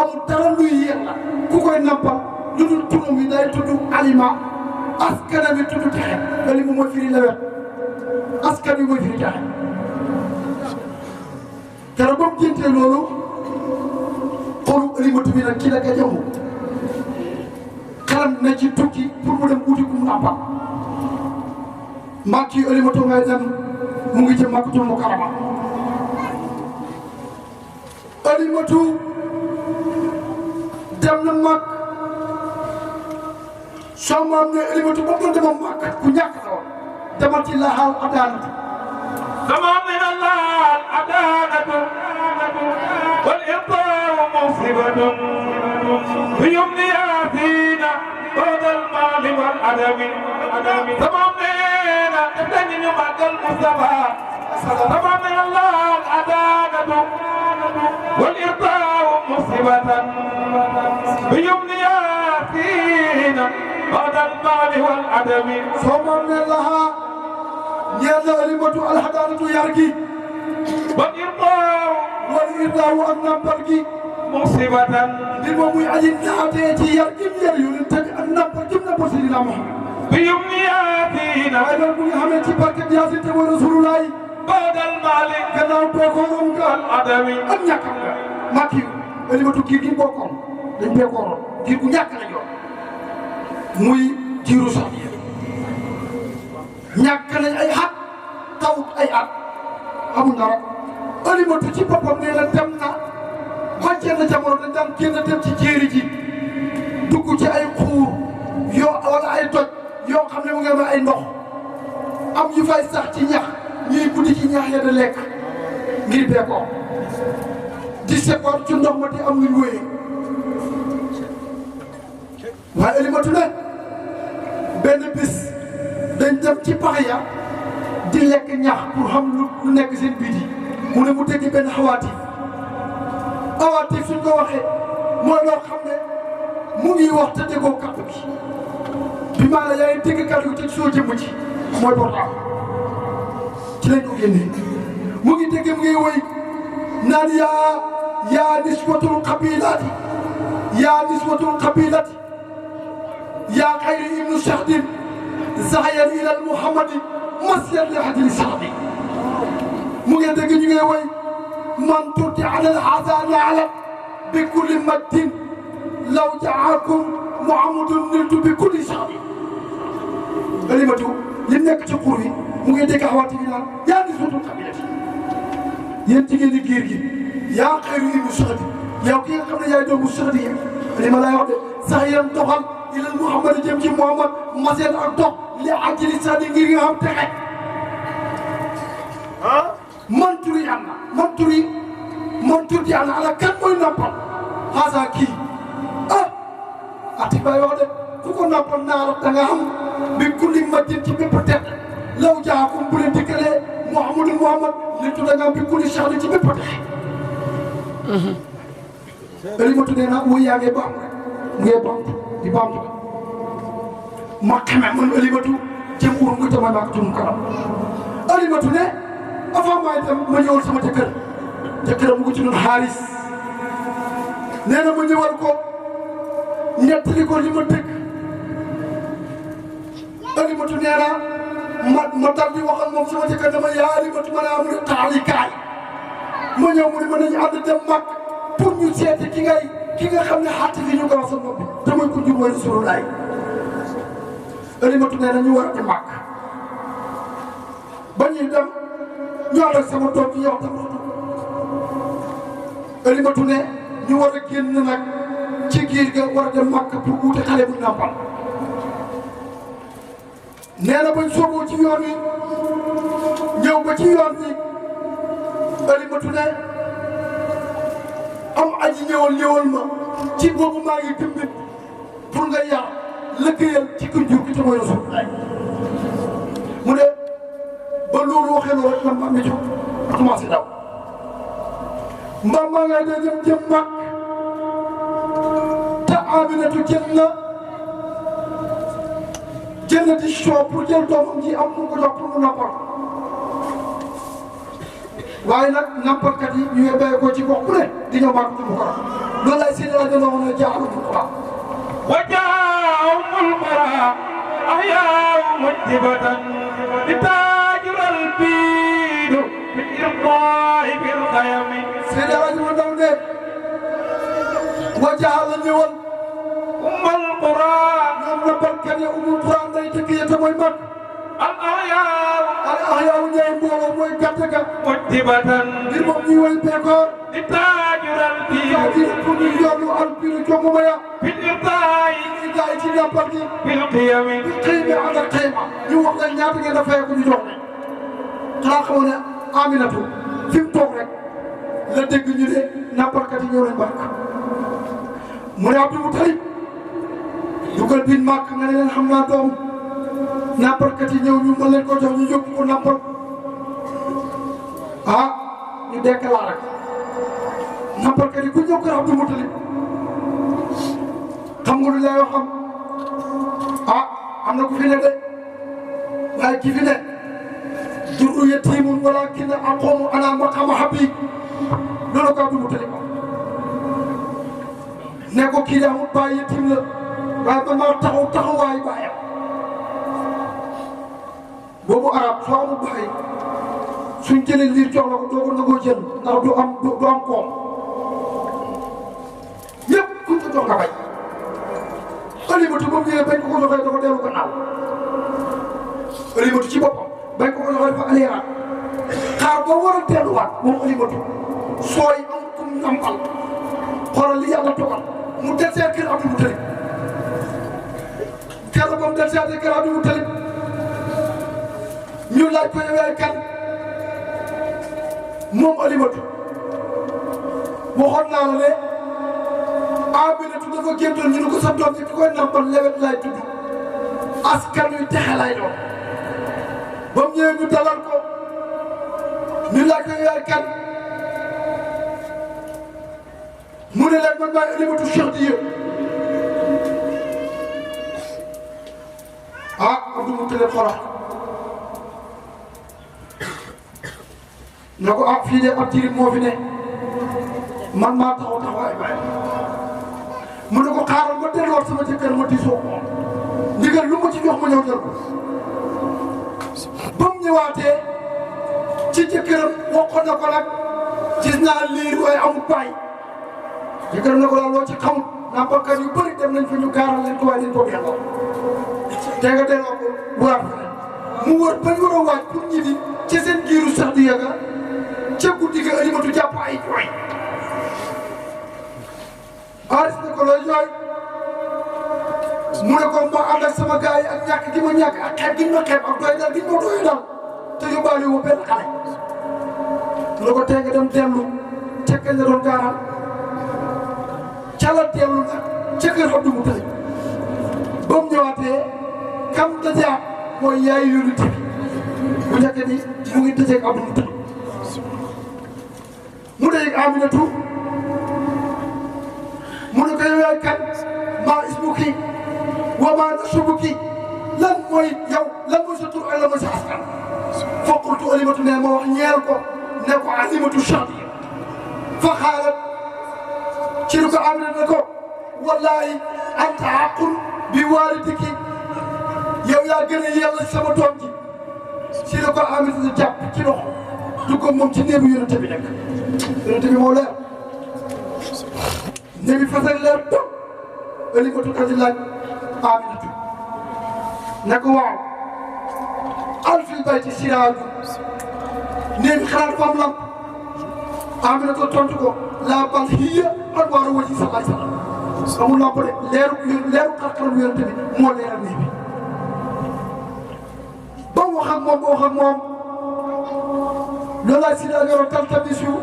amul dara luy yella ku koy nampal lu dul turam yi day tudd Alima askan wi tudd texe Alima mooy firi lewet askan wi mooy firi texe keroog ba mu géntee loolu xolu Alimatu bi nag ci la gajamu xelam na ci tukki pour mu dem uti ku mu nàmpal mbaa kii Alimatu ngay dem mu ngi jëm Makkatul Mukarrama Alimatu dem na mag soo maam ne Alimatu ba mu demoon mag ku ñàkk la woon demal ci laxaal adaanatu كما من الله العدالة والإرضاء مصيبة بيمني فينا بعد المال والعدم كما من تبتني بعد المصطفى كما من الله العدالة والإرضاء مصيبة بيمني فينا بعد المال والعدم soo maam ne laxaa ñeel na Alimatu alxadaanatu yar gi والإرضاء wala irdaawu ak nampal gi مصيبة mbir moom muy aji naatee ci yar gi mu yar yonent bi ak nampal gi mu nampal Seydina Muhammad بيمنياتنا waaye loolu mu ngi xamee ci barke Yaasin te mooy Rasulullaay بعد المال gannaaw beekoorom nga والعدم ak ñàkkam nga Makki Alimatu giir gi bokkoon dañ beekooroon giir gu ñàkk la joon muy jiiru sax ñàkk nañ ay at tawut ay at amul dara Alimatu ci boppam nee na dem na ba jenn jamono dañ daan génn dem ci jéeri ji dugg ci ay xuur yoo wala ay doj yoo xam ne mu ngi am ay ndox am yu fay sax ci ñax ñuy buddi ci ñax ya da lekk ngir beekoo di separ ci ndox ma di am luñ wéyee waaye Alimatu ne benn bis dañ dem ci pax ya di lekk ñax pour xam lu nekk seen biit yi mu ne mu dégg benn xawaatif xawaatif suñ ko waxee mooy loo xam ne mu ngi wax te déggoo kàddu gi bi maanaam yaa ngi dégg kàddu gi te soo jëmm ci mooy portable ci lañ ko génnee mu ngi dégg mu ngi woy naan yaa niswatul qabilati yaa niswatul qabilati yaa xayri ibnu saxdin zahayan ilal muhammadi masyan li hadili saxdi mu ngi dégg ñu ngi woy man turti alal xasaani alam bi kulli maddin law jaakum muhammadun niltu bi kulli saxdi Alimatu li nekk ci xur yi mu ngi dégg xawaati bi naan yaa niswatul qabilati yéen jigéen ñi giir gi yaa xayri ibnu saxdi yow ki nga xam ne yaay doomu saxdi yi li ma lay wax de sax yéen doxal ilal Muhammad jëm ci Muhammad maseen ak dox li ajili sadi ngir nga xam texe man turi yàlla man turi yàlla ala kan mooy nampal xaasa kii ati bay wax de ku ko nampal naara da nga xam bi kulli majjin ci bépp tedd law jaakum bu leen dikkalee Muhammad li tudda nga bi kulli saxdi ci bépp texe Alimatu nee naa wuy yaa ngi baam rek ngee baamtu di baamtu ma xamee man Alimatu jëm urum nga tamay maak jum kanam Alimatu ne avant maay dem ma ñëwal sama jëkkëram mu ngi ci doon xaalis nee na ma ñëwal ko nettali ko li ma dëkk Alimatu nee na ma dal di waxal moom sama jëkkër dama yaa Alimatu ma ne am ne taali kaay ma ñëw mu ne ma nañu ànd dem mag pour ñu seeti ki nga xam ne xaati fi ñu ko wax sa bopp te mooy ku jur mooy Rasulullaay Alimatu nee na ñu war a dem mag ba ñuy dem ñu ànd ak sama doom ci yow tam Alimatu ne ñu war a génn nag ci giir ga war a dem Makka pour wuute xale bu nàmpal nee na bañ sooboo ci yoon wi ñëw ba ci yoon wi Alimatu ne am aji ñëwal ma ci boobu maa ngi dimbit pour nga yar lëggéeyal ci ku jur gi te mooy Rasulullah mu ne ba loolu waxee loolu rek la mbaam mi jóg commencé daw mbaam maa ngay dee jëm mag te Aminatu jël na décision pour jël doomam ji am mu ko jox pour mu nampal waaye nag nampalkat yi ñu ngi béy ko ci gox bu ne di ñëw mag mu ko loolu lay seen rajo la woon a jaaxal bu ko وجاءهم القرى الأحياء مجدبة لتاجر البيد بالإرضاء بالخيم سيدي رجل دولة وجعل النيوان القرى ñoom la barkat ya umul Quran day dëkk ya te mooy mag الأحياء ñooy mbooloo mooy gàtt ga مجدبة ngir moom ñuy woy beekoor لتاجر البيد taajir pour ñu yoonu albiru jonguma ya بالإرضاء ñu jaay ci nàmpal gi بالقيم xëy bi ànd ak xëyma ñu wax leen ñaata ngeen a fay ko ñu jox xanaa xamoon ne Aminatu fi mu toog rek la dégg ñu ne nàmpalkat yi ñëw nañ bark mu ne Abdou Moutalib dugal biir màkk nga ne leen xam naa doom nàmpalkat yi ñëw ñu mën leen ko jox ñu yóbbu ko nàmpal ah ñu déclaré rek nàmpalkat yi ku ñëw kër Abdou Moutalib xam nga lu lay wax xam ah am na ku fi ne de waaye ki fi ne jurru yatiimun walaakinna aquumu alaa maqaama habiib loolu ko Abdou Moutalib ne ko kii de amul baay yatiim la waaye ba maa taxaw taxawaayu baayam boobu arab soo amul baay suñ jëlee liir jox la ko doo ko nangoo jël ndax du am koom yëpp kuñ ko jox nga bay Alimatu ba mu ñëwee bañ ko ko joxee dafa dellu gannaaw Alimatu ci boppam bañ ko ko joxee dafa aliyaat xaar ba war a delluwaat moom Alimatu sooy am kum nampal xoolal li yàlla dogal mu desee kër Abdou Moutalib keroog ba mu desee kër Abdou Moutalib ñu laaj ko yow yaay kan moom Alimatu waxoon naa la ne Aminatu dafa géntoon ñu ne ko sa doom ji ki koy nampal lewet laay tudd askan wi texe lay doon ba mu ñëwee ñu dalal ko ñu laaj ko yow yaay kan mu ne leen man maay Alimatu Cheikh Diye ah Abdou Moutalib xoolal ne ko ah fii de ab jirim moo fi ne man maa taxaw taxawaay baay mu ne ko xaaral ma delluwaat sama jëkkër ma diisoo moom ndigal lu ma ci jox ma ñëw jël ko ba mu ñëwaatee ci jëkkëram waxoon na ko nag gis naa liir waaye amul baay jëkkëram ne ko daal loo ci xamul nàmpalkat yu bëri dem nañ fa ñu gaaral leen ko waaye dañ ko delloo te nga delloo ko waat mu wër bañ war a waaj pour ñibbi ci seen giiru sax di yàgga ca guddi ga Alimatu jàpp ay jooy Aris ne ko looy jooy mu ne ko ma ànd ak sama gars yi ak ñàkk gi ma ñàkk ak xeeb gi ma xeeb ak doy dal gi ma doy dal te yóbbaale wu benn xale mu ne ko tee nga dem dellu ca kañ la doon gaaral ca la dellu nag ca kër Abdou Moutalib ba mu ñëwaatee kam dajaat mooy yaay yonent bi bu njëkk ni mu ngi dajeeg Abdou Moutalib mu dajeeg Aminatu mu ne ko yow yaay kan maa ismuki wa maa nasubuki lan mooy yow lan mooy sa tur ak lan mooy sa askan fa qultu Alimatu ne ma wax ñeel ko ne ko Alimatu Cheikh Diye fa xaalat ci lu ko Aminatu ne ko wallahi anta aqul bi walidiki yow yaa gën a yàlla sama doom ji ci la ko Aminatu jàpp ci loxo du ko moom ci néegu yonente bi nekk yonente bi moo leer néegi fasal leer toog Alimatu ka di laaj Aminatu ne ko waaw al fil bayti siraaju néegi xanaa dafa am lamp Aminatu tontu ko la bal hiya anwaaru wajhi sallallahu alayhi wa sallam amul lamp de leeru xar-xaram yonente bi moo leeral néeg bi ba mu wax ak moom loolu laa si daal yoroon taltamisul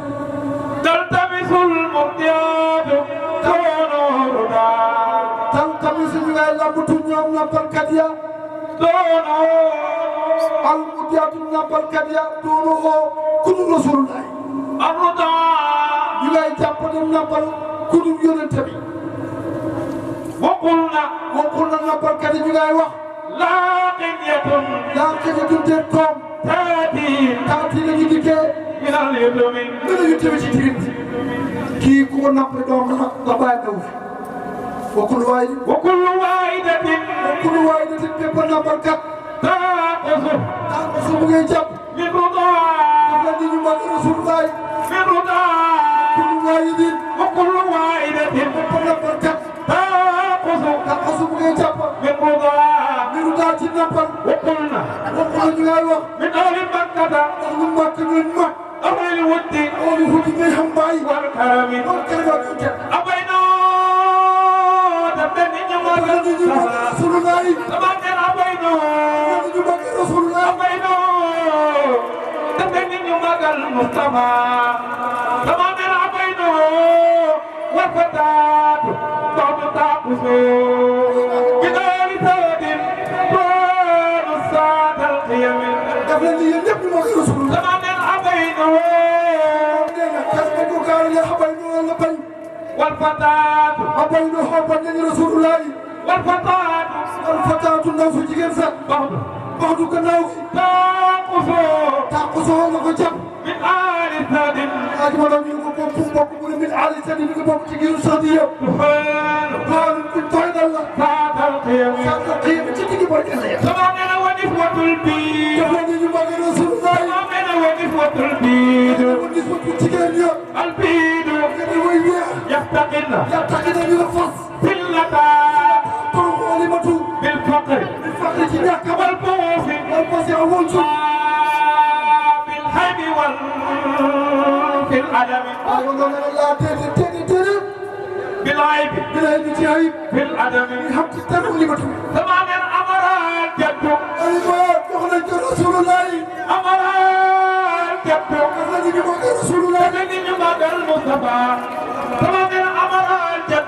المرضيات دون هدى taltamisu ñu ngay lambatu ñoom nampalkat ya almudiyaatu nampalkat ya doonoo kunu rasulullah الرضا ñu ngay jàpp dem nampal kunu yonente bi وقلنا nampalkat yi ñu ngay wax لا قنية laa xëjatun te koom تأتي taati la ñu dikkee من اليتم gën a yu tëwe ci tirim bi kii ku ko napp doom la bàyyi daw fi وكل واحد وكل واحدة وكل واحدة بيبنا بركات تأخذ بغي جاب من رضا الذي يمات رسول الله من رضا كل واحد وكل واحدة بيبنا بركات تأخذ بغي جاب من رضا من رضا جنبان وقلنا من من أهل مكة أهل الود والكرم أبينا تبني جمال تبني أبينا تبني جمال المصطفى تبني أبينا والفتاة بعد تأخذوا بدار ثاد طول الساعة القيم تبني أبينا والفتاة رسول الله والفتاة الفتاة الناس جيجنسا بعد كناو تاقصو لako jam من آل ثاد أجمل من بوب من آل ثاد من بوب تجيرو سادية قال بالطين الله ساعة القيم تجي بركة سمعنا ونفوة البيد تفضل ما رسول الله سمعنا ونفوة البيد ونسبة تجينيا البيد يفتقدنا يعتقد من الفص في اللتا بالفقر والبوس بالحب في العدم بالعيب في العدم تمام أمر الجد رسول الله أمر الجد تجني جمال المصطفى تمام أمر الجد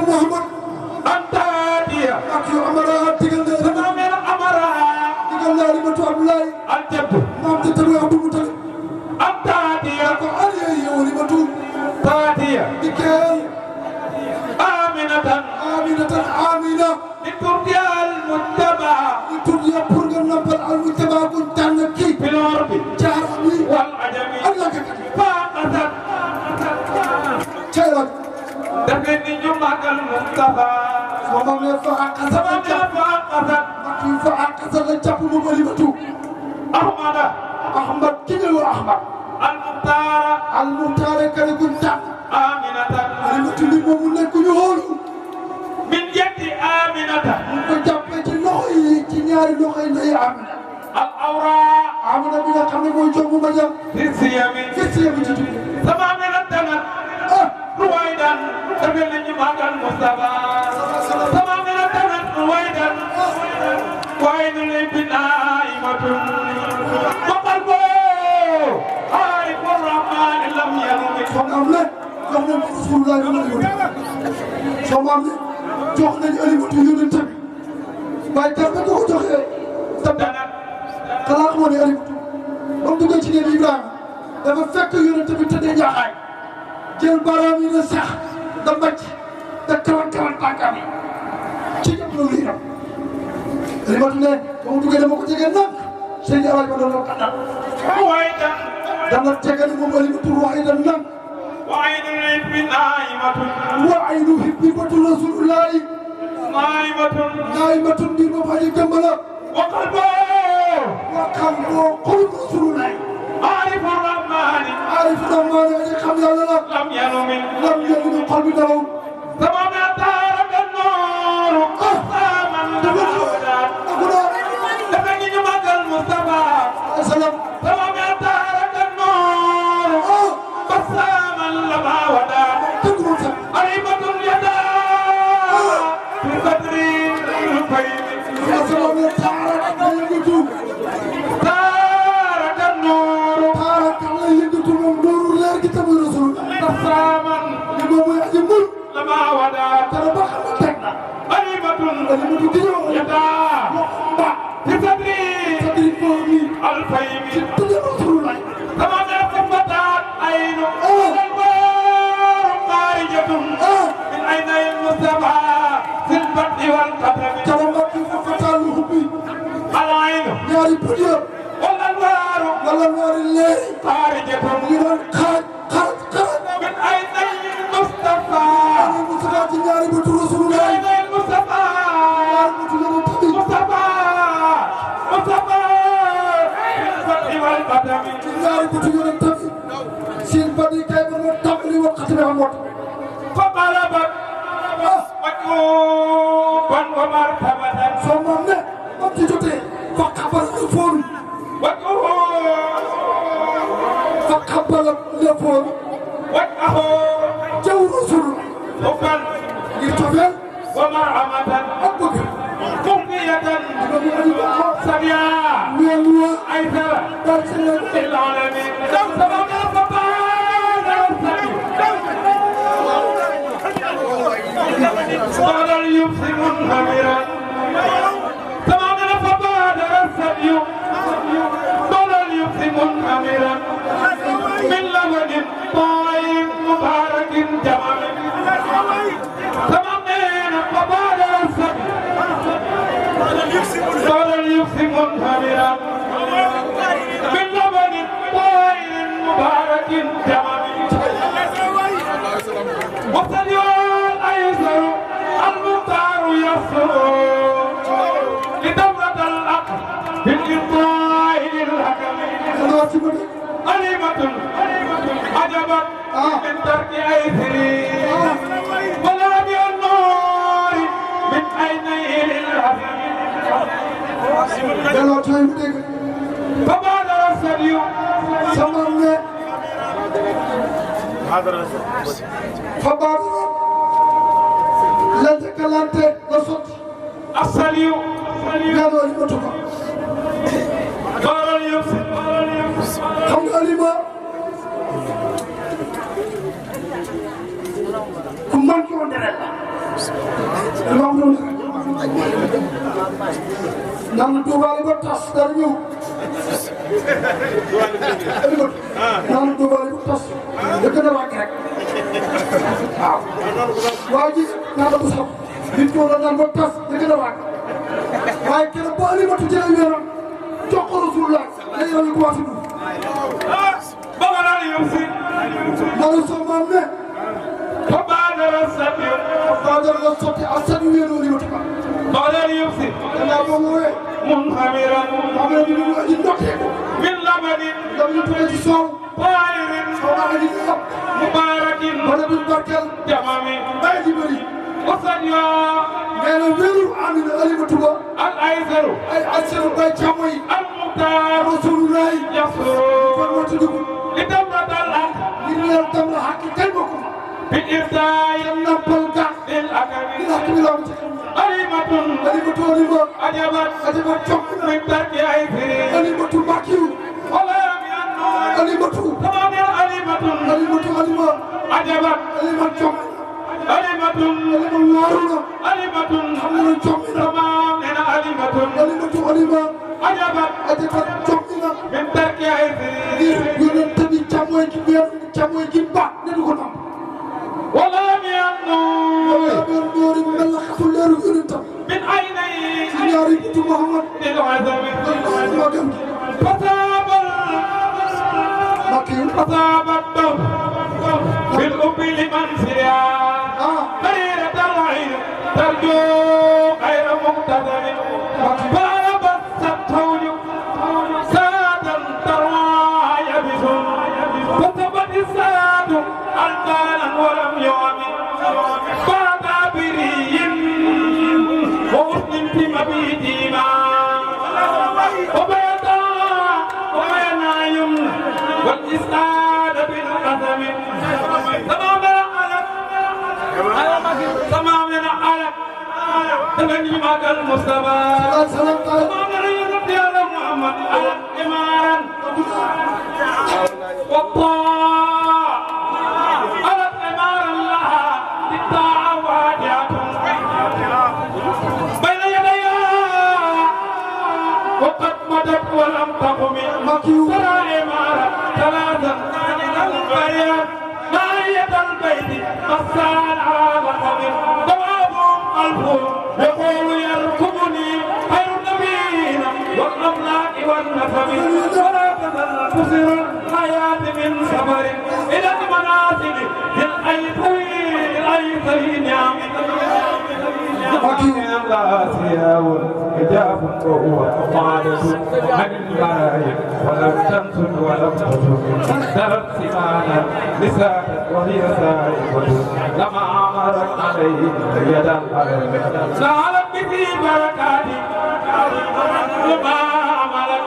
محمد أنت هادية أكيد أمرها تقول تمام أمرها تقول لا لما تعمل لاي الجد ما بتتبع أبو مطلب أنت هادية علي ولما تو هادية بكال آمنة آمنة آمنة لترضي المتبع لترضي برجع نبل المتبع كنت نكي في الأرض جاربي والعجم الله كذا فاقت شايلك تبني جمعة المصطفى وما يفعل كذا سبب فاقت كيف أكثر الجبل مبلغته أحمد أحمد كيلو أحمد المختار كان كنت آمنة المتلي مملك يهول من يد آمنة كجابة لوي كنيار لوي لي آمنة الأوراق آمنة بنا كم يقول جمو مجا في السيام تجي سبب من الدنيا رويدا تبني جمعة المصطفى سبب من الدنيا رويدا وين الابنائمة وقلبه عارف الرحمن لم يرمك فنعمل فنعمل رسول الله يقول فنعمل جوخنا الألمة يونتم باي كرمة كو جوخي تبدا كلاك موني ألمة بام دوغي ci nebi Ibrahima dafa fekk yonent bi tëddee ñaxaay jël baaraam yi ne sax da mbàcc da kawan tànkam yi ci jamono lii nag Alimatu ne ba mu duggee dama ko jege nag sëñ Alaaji ma doon ko dal رويدا dama jege ni moom Alimatu ruwaydan nag وعين الابنائمة wa aynu hibbatu rasulillahi نائمة naimatun mbir moom aji gëmm la وقلبه wa qalbu qulub rasulillahi عارف الرحمن aarif rahmaani aji xam yàlla la لم يرمك lam yëngu min qalbi dalaw سبب تارك النور قساما للأولاد تبني جمعة المصطفى salaam سبب تارك النور قساما لما ودا dëgg moom sax قريبة اليدا في بدر الفيل sama ne taarak la yëngatu تارك النور taarak la yëngatu moom nooru leer gi tamu rasulullah قساما li moom mooy aji mul لما ودا dara ba xam ne teg na قريبة Alimatu di ñëw اليدا ba في بدر di moom mi الفيل tëdd rasulullah كما فتات عين الأنوار خارجة من عيني المصطفى في البرد والقدر kala mbakki fa fataalu hubbi العين ñaari bët ya والأنوار wala ñaari leer خارجة mu ngi doon xaaj من عيني المصطفى mu ci ñaari bëtu jiitu yonent bi siin ba di kay ba moo tàmbali woon xatime am mot فطلبت مكروبا ومرتبة soo moom ne moom ci jotee fa xabal le foon fa xabal le foon وجهه jaw rasul حبا ngir cofeel ومرحمة ak bëgg مغنية dina mu andi ko سريعة ñeel wa أيسر daal ci leen للعالمين سبب قال اليبس منهمرا تمام فبادر السبي قال اليبس منهمرا من لبن طيب مبارك جمال تمام فبادر السبي قال اليبس منهمرا من لبن طيب مبارك جمال وابتدئ الأيسر المختار يسر لدورة العقل بالإرضاء للحكم xanaa ci bëgg أليمة عجبت من ترك أيسري ولا بالنور من عينيه للحكم delloo tey mu dégg فبادر السبي sama ne fa baat la jëkkalante la sotti السبي ñaanoo li matu ko قال اليوسف xam nga alima ku manqué woon deret la dama am doon naan duubaale ba tas dara ñëw naan duubaale ba tas da gën a wàcc rek waaw waa ji naan la bu sax nit ko la naan ba tas da gën a wàcc waaye keroog ba alimatu jëlee wéeram jox ko Rasulullah la yow yi commencé dugg قال اليوسف loolu soo maam ne فبادر السبي Fadal la sotti ak seen wéeru li ma tubaab. قال اليوسف danaa ko woowee. منهمرا xam nga dina ñu ndokkee ko. من لبن dam ñu tuddee ci soow. طاهر soo maa ngi nii yàpp. مبارك wala bi barkeel. جمام bay ji bëri. وصديا nee na wéeru Amina Alimatu Ba. الأيسر ay askan bay càmmo yi. المختار Rasulullah. يسر kon moo tudd ko. لدورة الحق ngir leen tam la xàq kay bokk ma. بالإرسال nappal ga. di للأكل xàq bi la am ci. أليمة Alimatu Alima. عجبت Adima Cokk. من ترك أيسر Alimatu Makiyu. ولم ينور Alimatu. تمام أليمة Alimatu Alima. عجبت Alima Cokk. أليمة Alima Waaruna. أليمة xam nga Cokk na. تمام أليمة Alimatu Alima. عجبت Adima Cokk na. من ترك أيسر ngir yonent bi càmmooy gi weer càmmooy gi baax ne du ko nam. ولم ينور wala weer boori mel na xatul leeru yonentam. من عينيه ci ñaari buntu Muhammad. للعزم loolu moo gën. فصاب mbokk yi. فصاب الدم بالحب لمن سريا ah. غيرة العين ترجو غير مقتدر فلبست الثوج سادا تروى يبس فثبت الساد البالا ولم يعمل بعد بري وغصن في مبيتهما وبيضا وبينا يمنى والإسعاد بالقدم تمامنا على تنجمك المصطفى salaam taala. تمامنا يرد يا محمد على إمارا والطاعة على إمارا لها للطاعة واجهة بين يديها وقد مدت ولم تقم ترى إمارة ثلاثا البريات ناحية البيت قصان على مقام دوابهم ألف يقول يركبني خير النبيين والأملاك والنسب ولا تزل تسر الحياة من سفر إلى المنازل الأيسرين نعم الله سياول حجاب وهو مقالة عن الملائك ولم تنسل ولم تزل درت سمانا لسانت وهي سائقة لما عمرت عليه يدا الأرض سالت به بركاتي لما عملت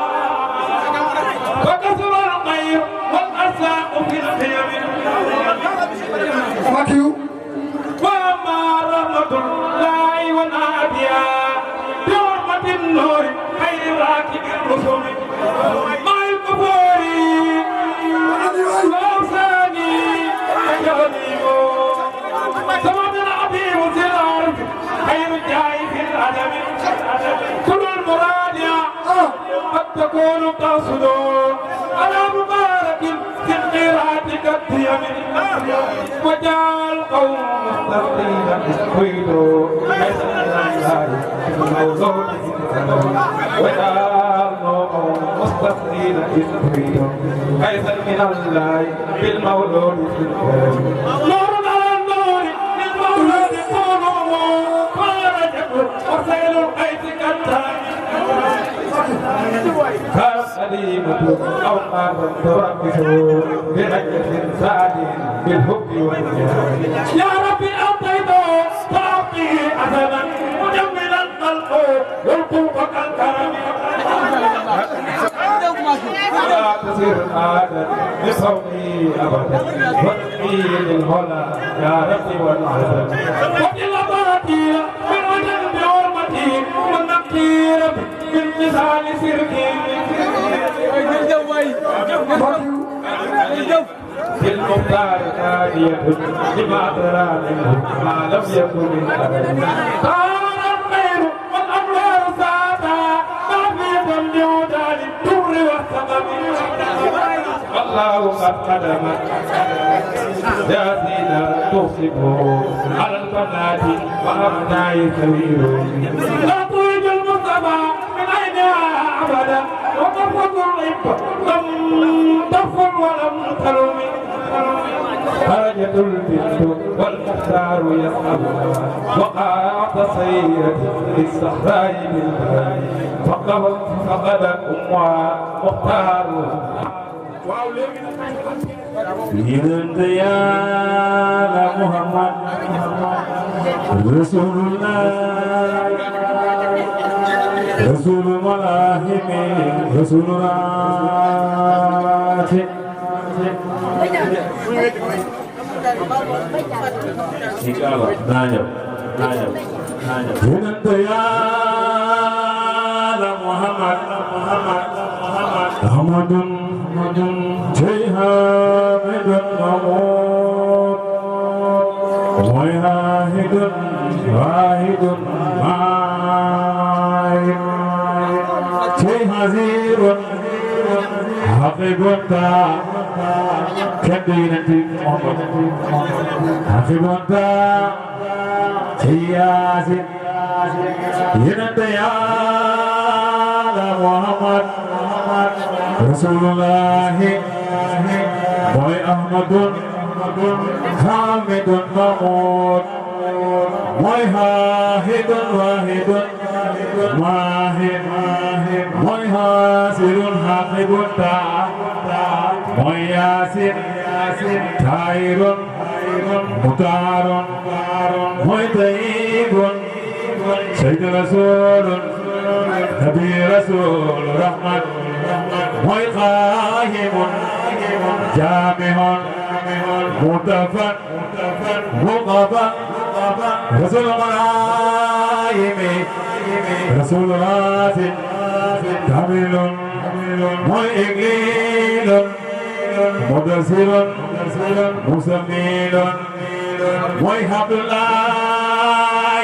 وكسر الخير والأرزاق في الخير وأما رحمة الله والعافية برحمة النور خير راكب الرسل مع الكفور وأوساني وجهديه سمد العظيم في الأرض خير الجاي في الأدب كل المراد قد تكون قاصدون على مبارك في القراءة كالديم وجعل قوم مستقيما ويدوا ليس من الله الموضوع وجعل قوم مستقيما ويدوا ليس من الله بالمولود نور على النور للمولود قولوا خرجت وسيل القيس كالتالي كالسليمة أو قابل تربشه برجة سعد بالحب والجهاد يا ربي أعطيته تعطيه أثنا مجملا خلقه والقوة كالكرم ولا تصير عادة بصومي أبدا واتقي للهلا يا ربي والعزم وبالأباطيل من وجد بحرمتي والنقير بالمثال سركي في المختار آدية لما ترى منه ما لم يكن من أبد صار الخير والأنوار ساعتا معفية لعدال الدر والسقم والله قد قدمت جاثينا تصبه على البنات وأبناء سوير لا تريد المصطفى من عينها أبدا وتفضل العب لم تفضل ولم تلومي خرجت البنت والمختار يسألها وقعت سيرة للصحراء بالبلاد فقد أمها مختار ينت يا محمد رسول الله رسول ملاهم رسول راتي ينت يا محمد محمد جيها بدن موت وياهد واحد ماي جيها زير حقيقتا كدينتي محمد حقيقتا سياسي ينتيا محمد رسول الله boy Ahmadun Hamidun Mahmud boy Hahidun Wahidun Mahid boy Hasirun Haqibun boy Yasin Tairun Mutarun boy Taibun Sayyid Rasulun Nabi Rasul Rahmat boy Qahimun جامع متفن مقبا رسول الغائم رسول راسل كامل مؤقيل مدرسل مسميل محب الله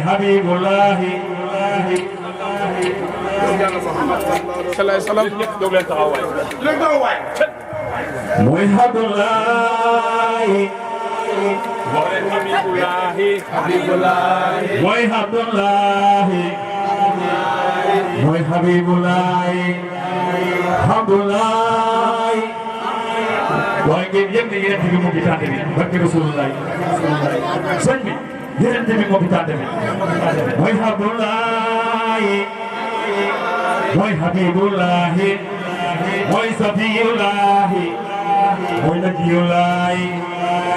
حبيب الله salaam ñëpp doog leen taxaw waay leen taxaw waay mooy Abdullahi mooy Abdullahi mooy Habibullahi Abdullahi waaye ngeen yëg ne yéen a ngi mu ngi tànn bi barke Rasulullahi sëñ bi yonent bi moo fi tànn mooy Abdullahi mooy Habibullahi mooy Safiyullahi mooy Najiyullahi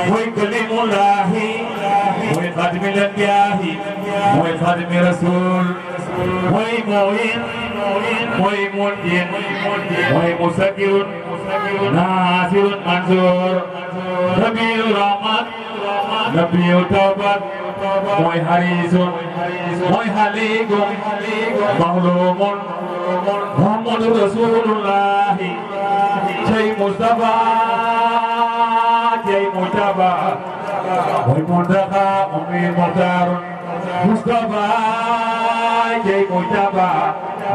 mooy Kalimullahi mooy Xaadimul Anbiyaa'i mooy Xaadimu Rasuul mooy Mu'in mooy Mu'in mooy Musakirun Naasirun Mansuur Nabiyyu Rahmat Nabiyyu Tawbat mooy Hariisun mooy Haliimun Mahluumun Muhammadu Rasuulullahi cey Mustafa cey Mujtaba mooy Muntaxa ummi Muxtaarun Mustafa cey Mujtaba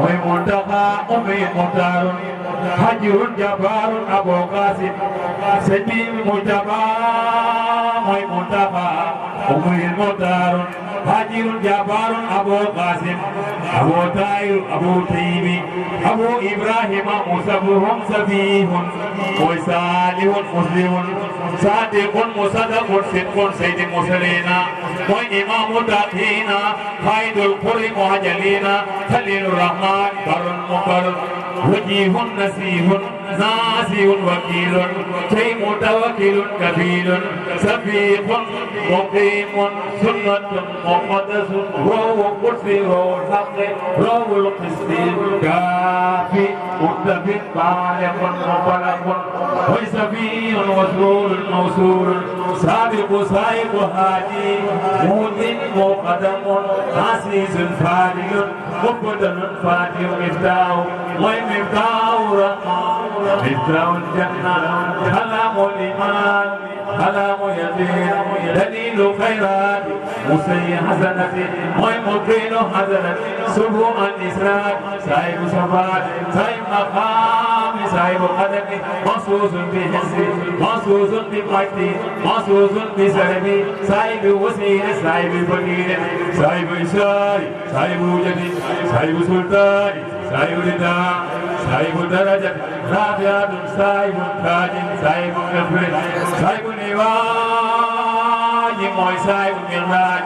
mooy Muntaxa ummi Muxtaarun Hajirun Jabaarun Abu Qaasim sëñ bi Mujtaba mooy Muntaxa ummi Muxtaarun Hajirun Jabaarun Abu Qaasim Abu Taahir Abu Tayyibi Abu Ibrahima Musabbihun Sabihun mooy Saalihun Muslimun Saadiqun Musaddaqun Sidqun Sayyidul Mursaliina mooy Imaamu Taaqiina Qaa'idul Qurri Muhajjaliina Khaliilur Rahmaan Barrun Muqarrab Wajiihun Nasiihun Naasihun Wakiilun Cey Mutawakkilun Kafiilun Safiiqun Muqiimun Sunnatun Muqaddasun Ruuhul Qudsi Ruuhul Haqqi Ruuhul Qisti Kaafi Muttafin Baalighun Mubalaghun wa Safiyyun Wasrulun Mawsuulun Saabiqu Saa'iqu Haadi Muhdin Muqaddamun Asiisun Faadilun Mubtada'un Faatihun Miftaahu wa Miftaahu Rahmaan مفتاح الجنة كلام الإيمان كلام يقين دليل خيرات مسيء حسنة ومقيل حسنة سبوع الإسراء صاحب صفات صاحب مقام صاحب قدم مخصوص بحسي مخصوص بقدي مخصوص بسلبي صاحب وسيل صاحب فقير صاحب إشاري صاحب وجدي صاحب سلطان صاحب رداء صاحب درجة رافعة صاحب تاج صاحب نفر صاحب نواج موي صاحب مراج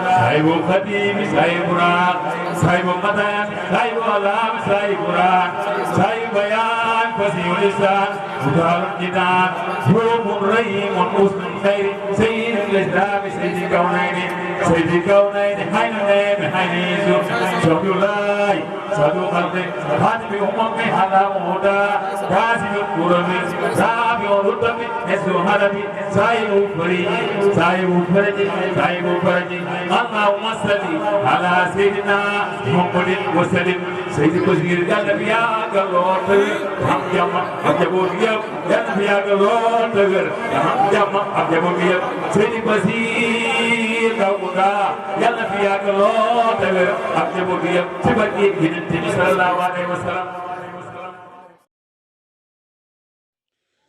صاحب خديم صاحب راق صاحب قدام صاحب علام صاحب راق صاحب بيان فصيح لسان مدار الجنان يوم رحيم حسن خير سيد الإسلام سيد الكونين سيد الكونين حين النبي حين يوسف شهد الله صدوق خلقه خاتم أمم على مهدى كاسب القرب سابع الرتب نسل هربي سايب فريج سايب فرج سايب فرج اللهم صل على سيدنا محمد وسلم سيد كثير قال بيا قلوت هم جمع أجابوا بيا قال بيا قلوت هم جمع أجابوا بيا سيد كثير قودا قال بيا قلوت أجابوا بيا سبكي بنتي صلى الله عليه وسلم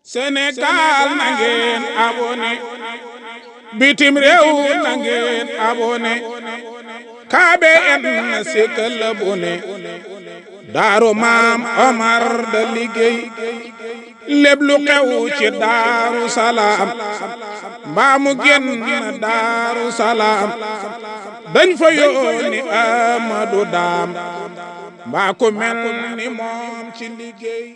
Sénégal na ngeen abonné bitim réew na ngeen abonné KBN sikkal abonné Daaru Maam Omar da liggéey lépp lu xew ci Daaru Salaam mbaa mu génn Daaru Salaam dañ fa yónni Amadou Daam mbaa ku mel ni moom ci liggéey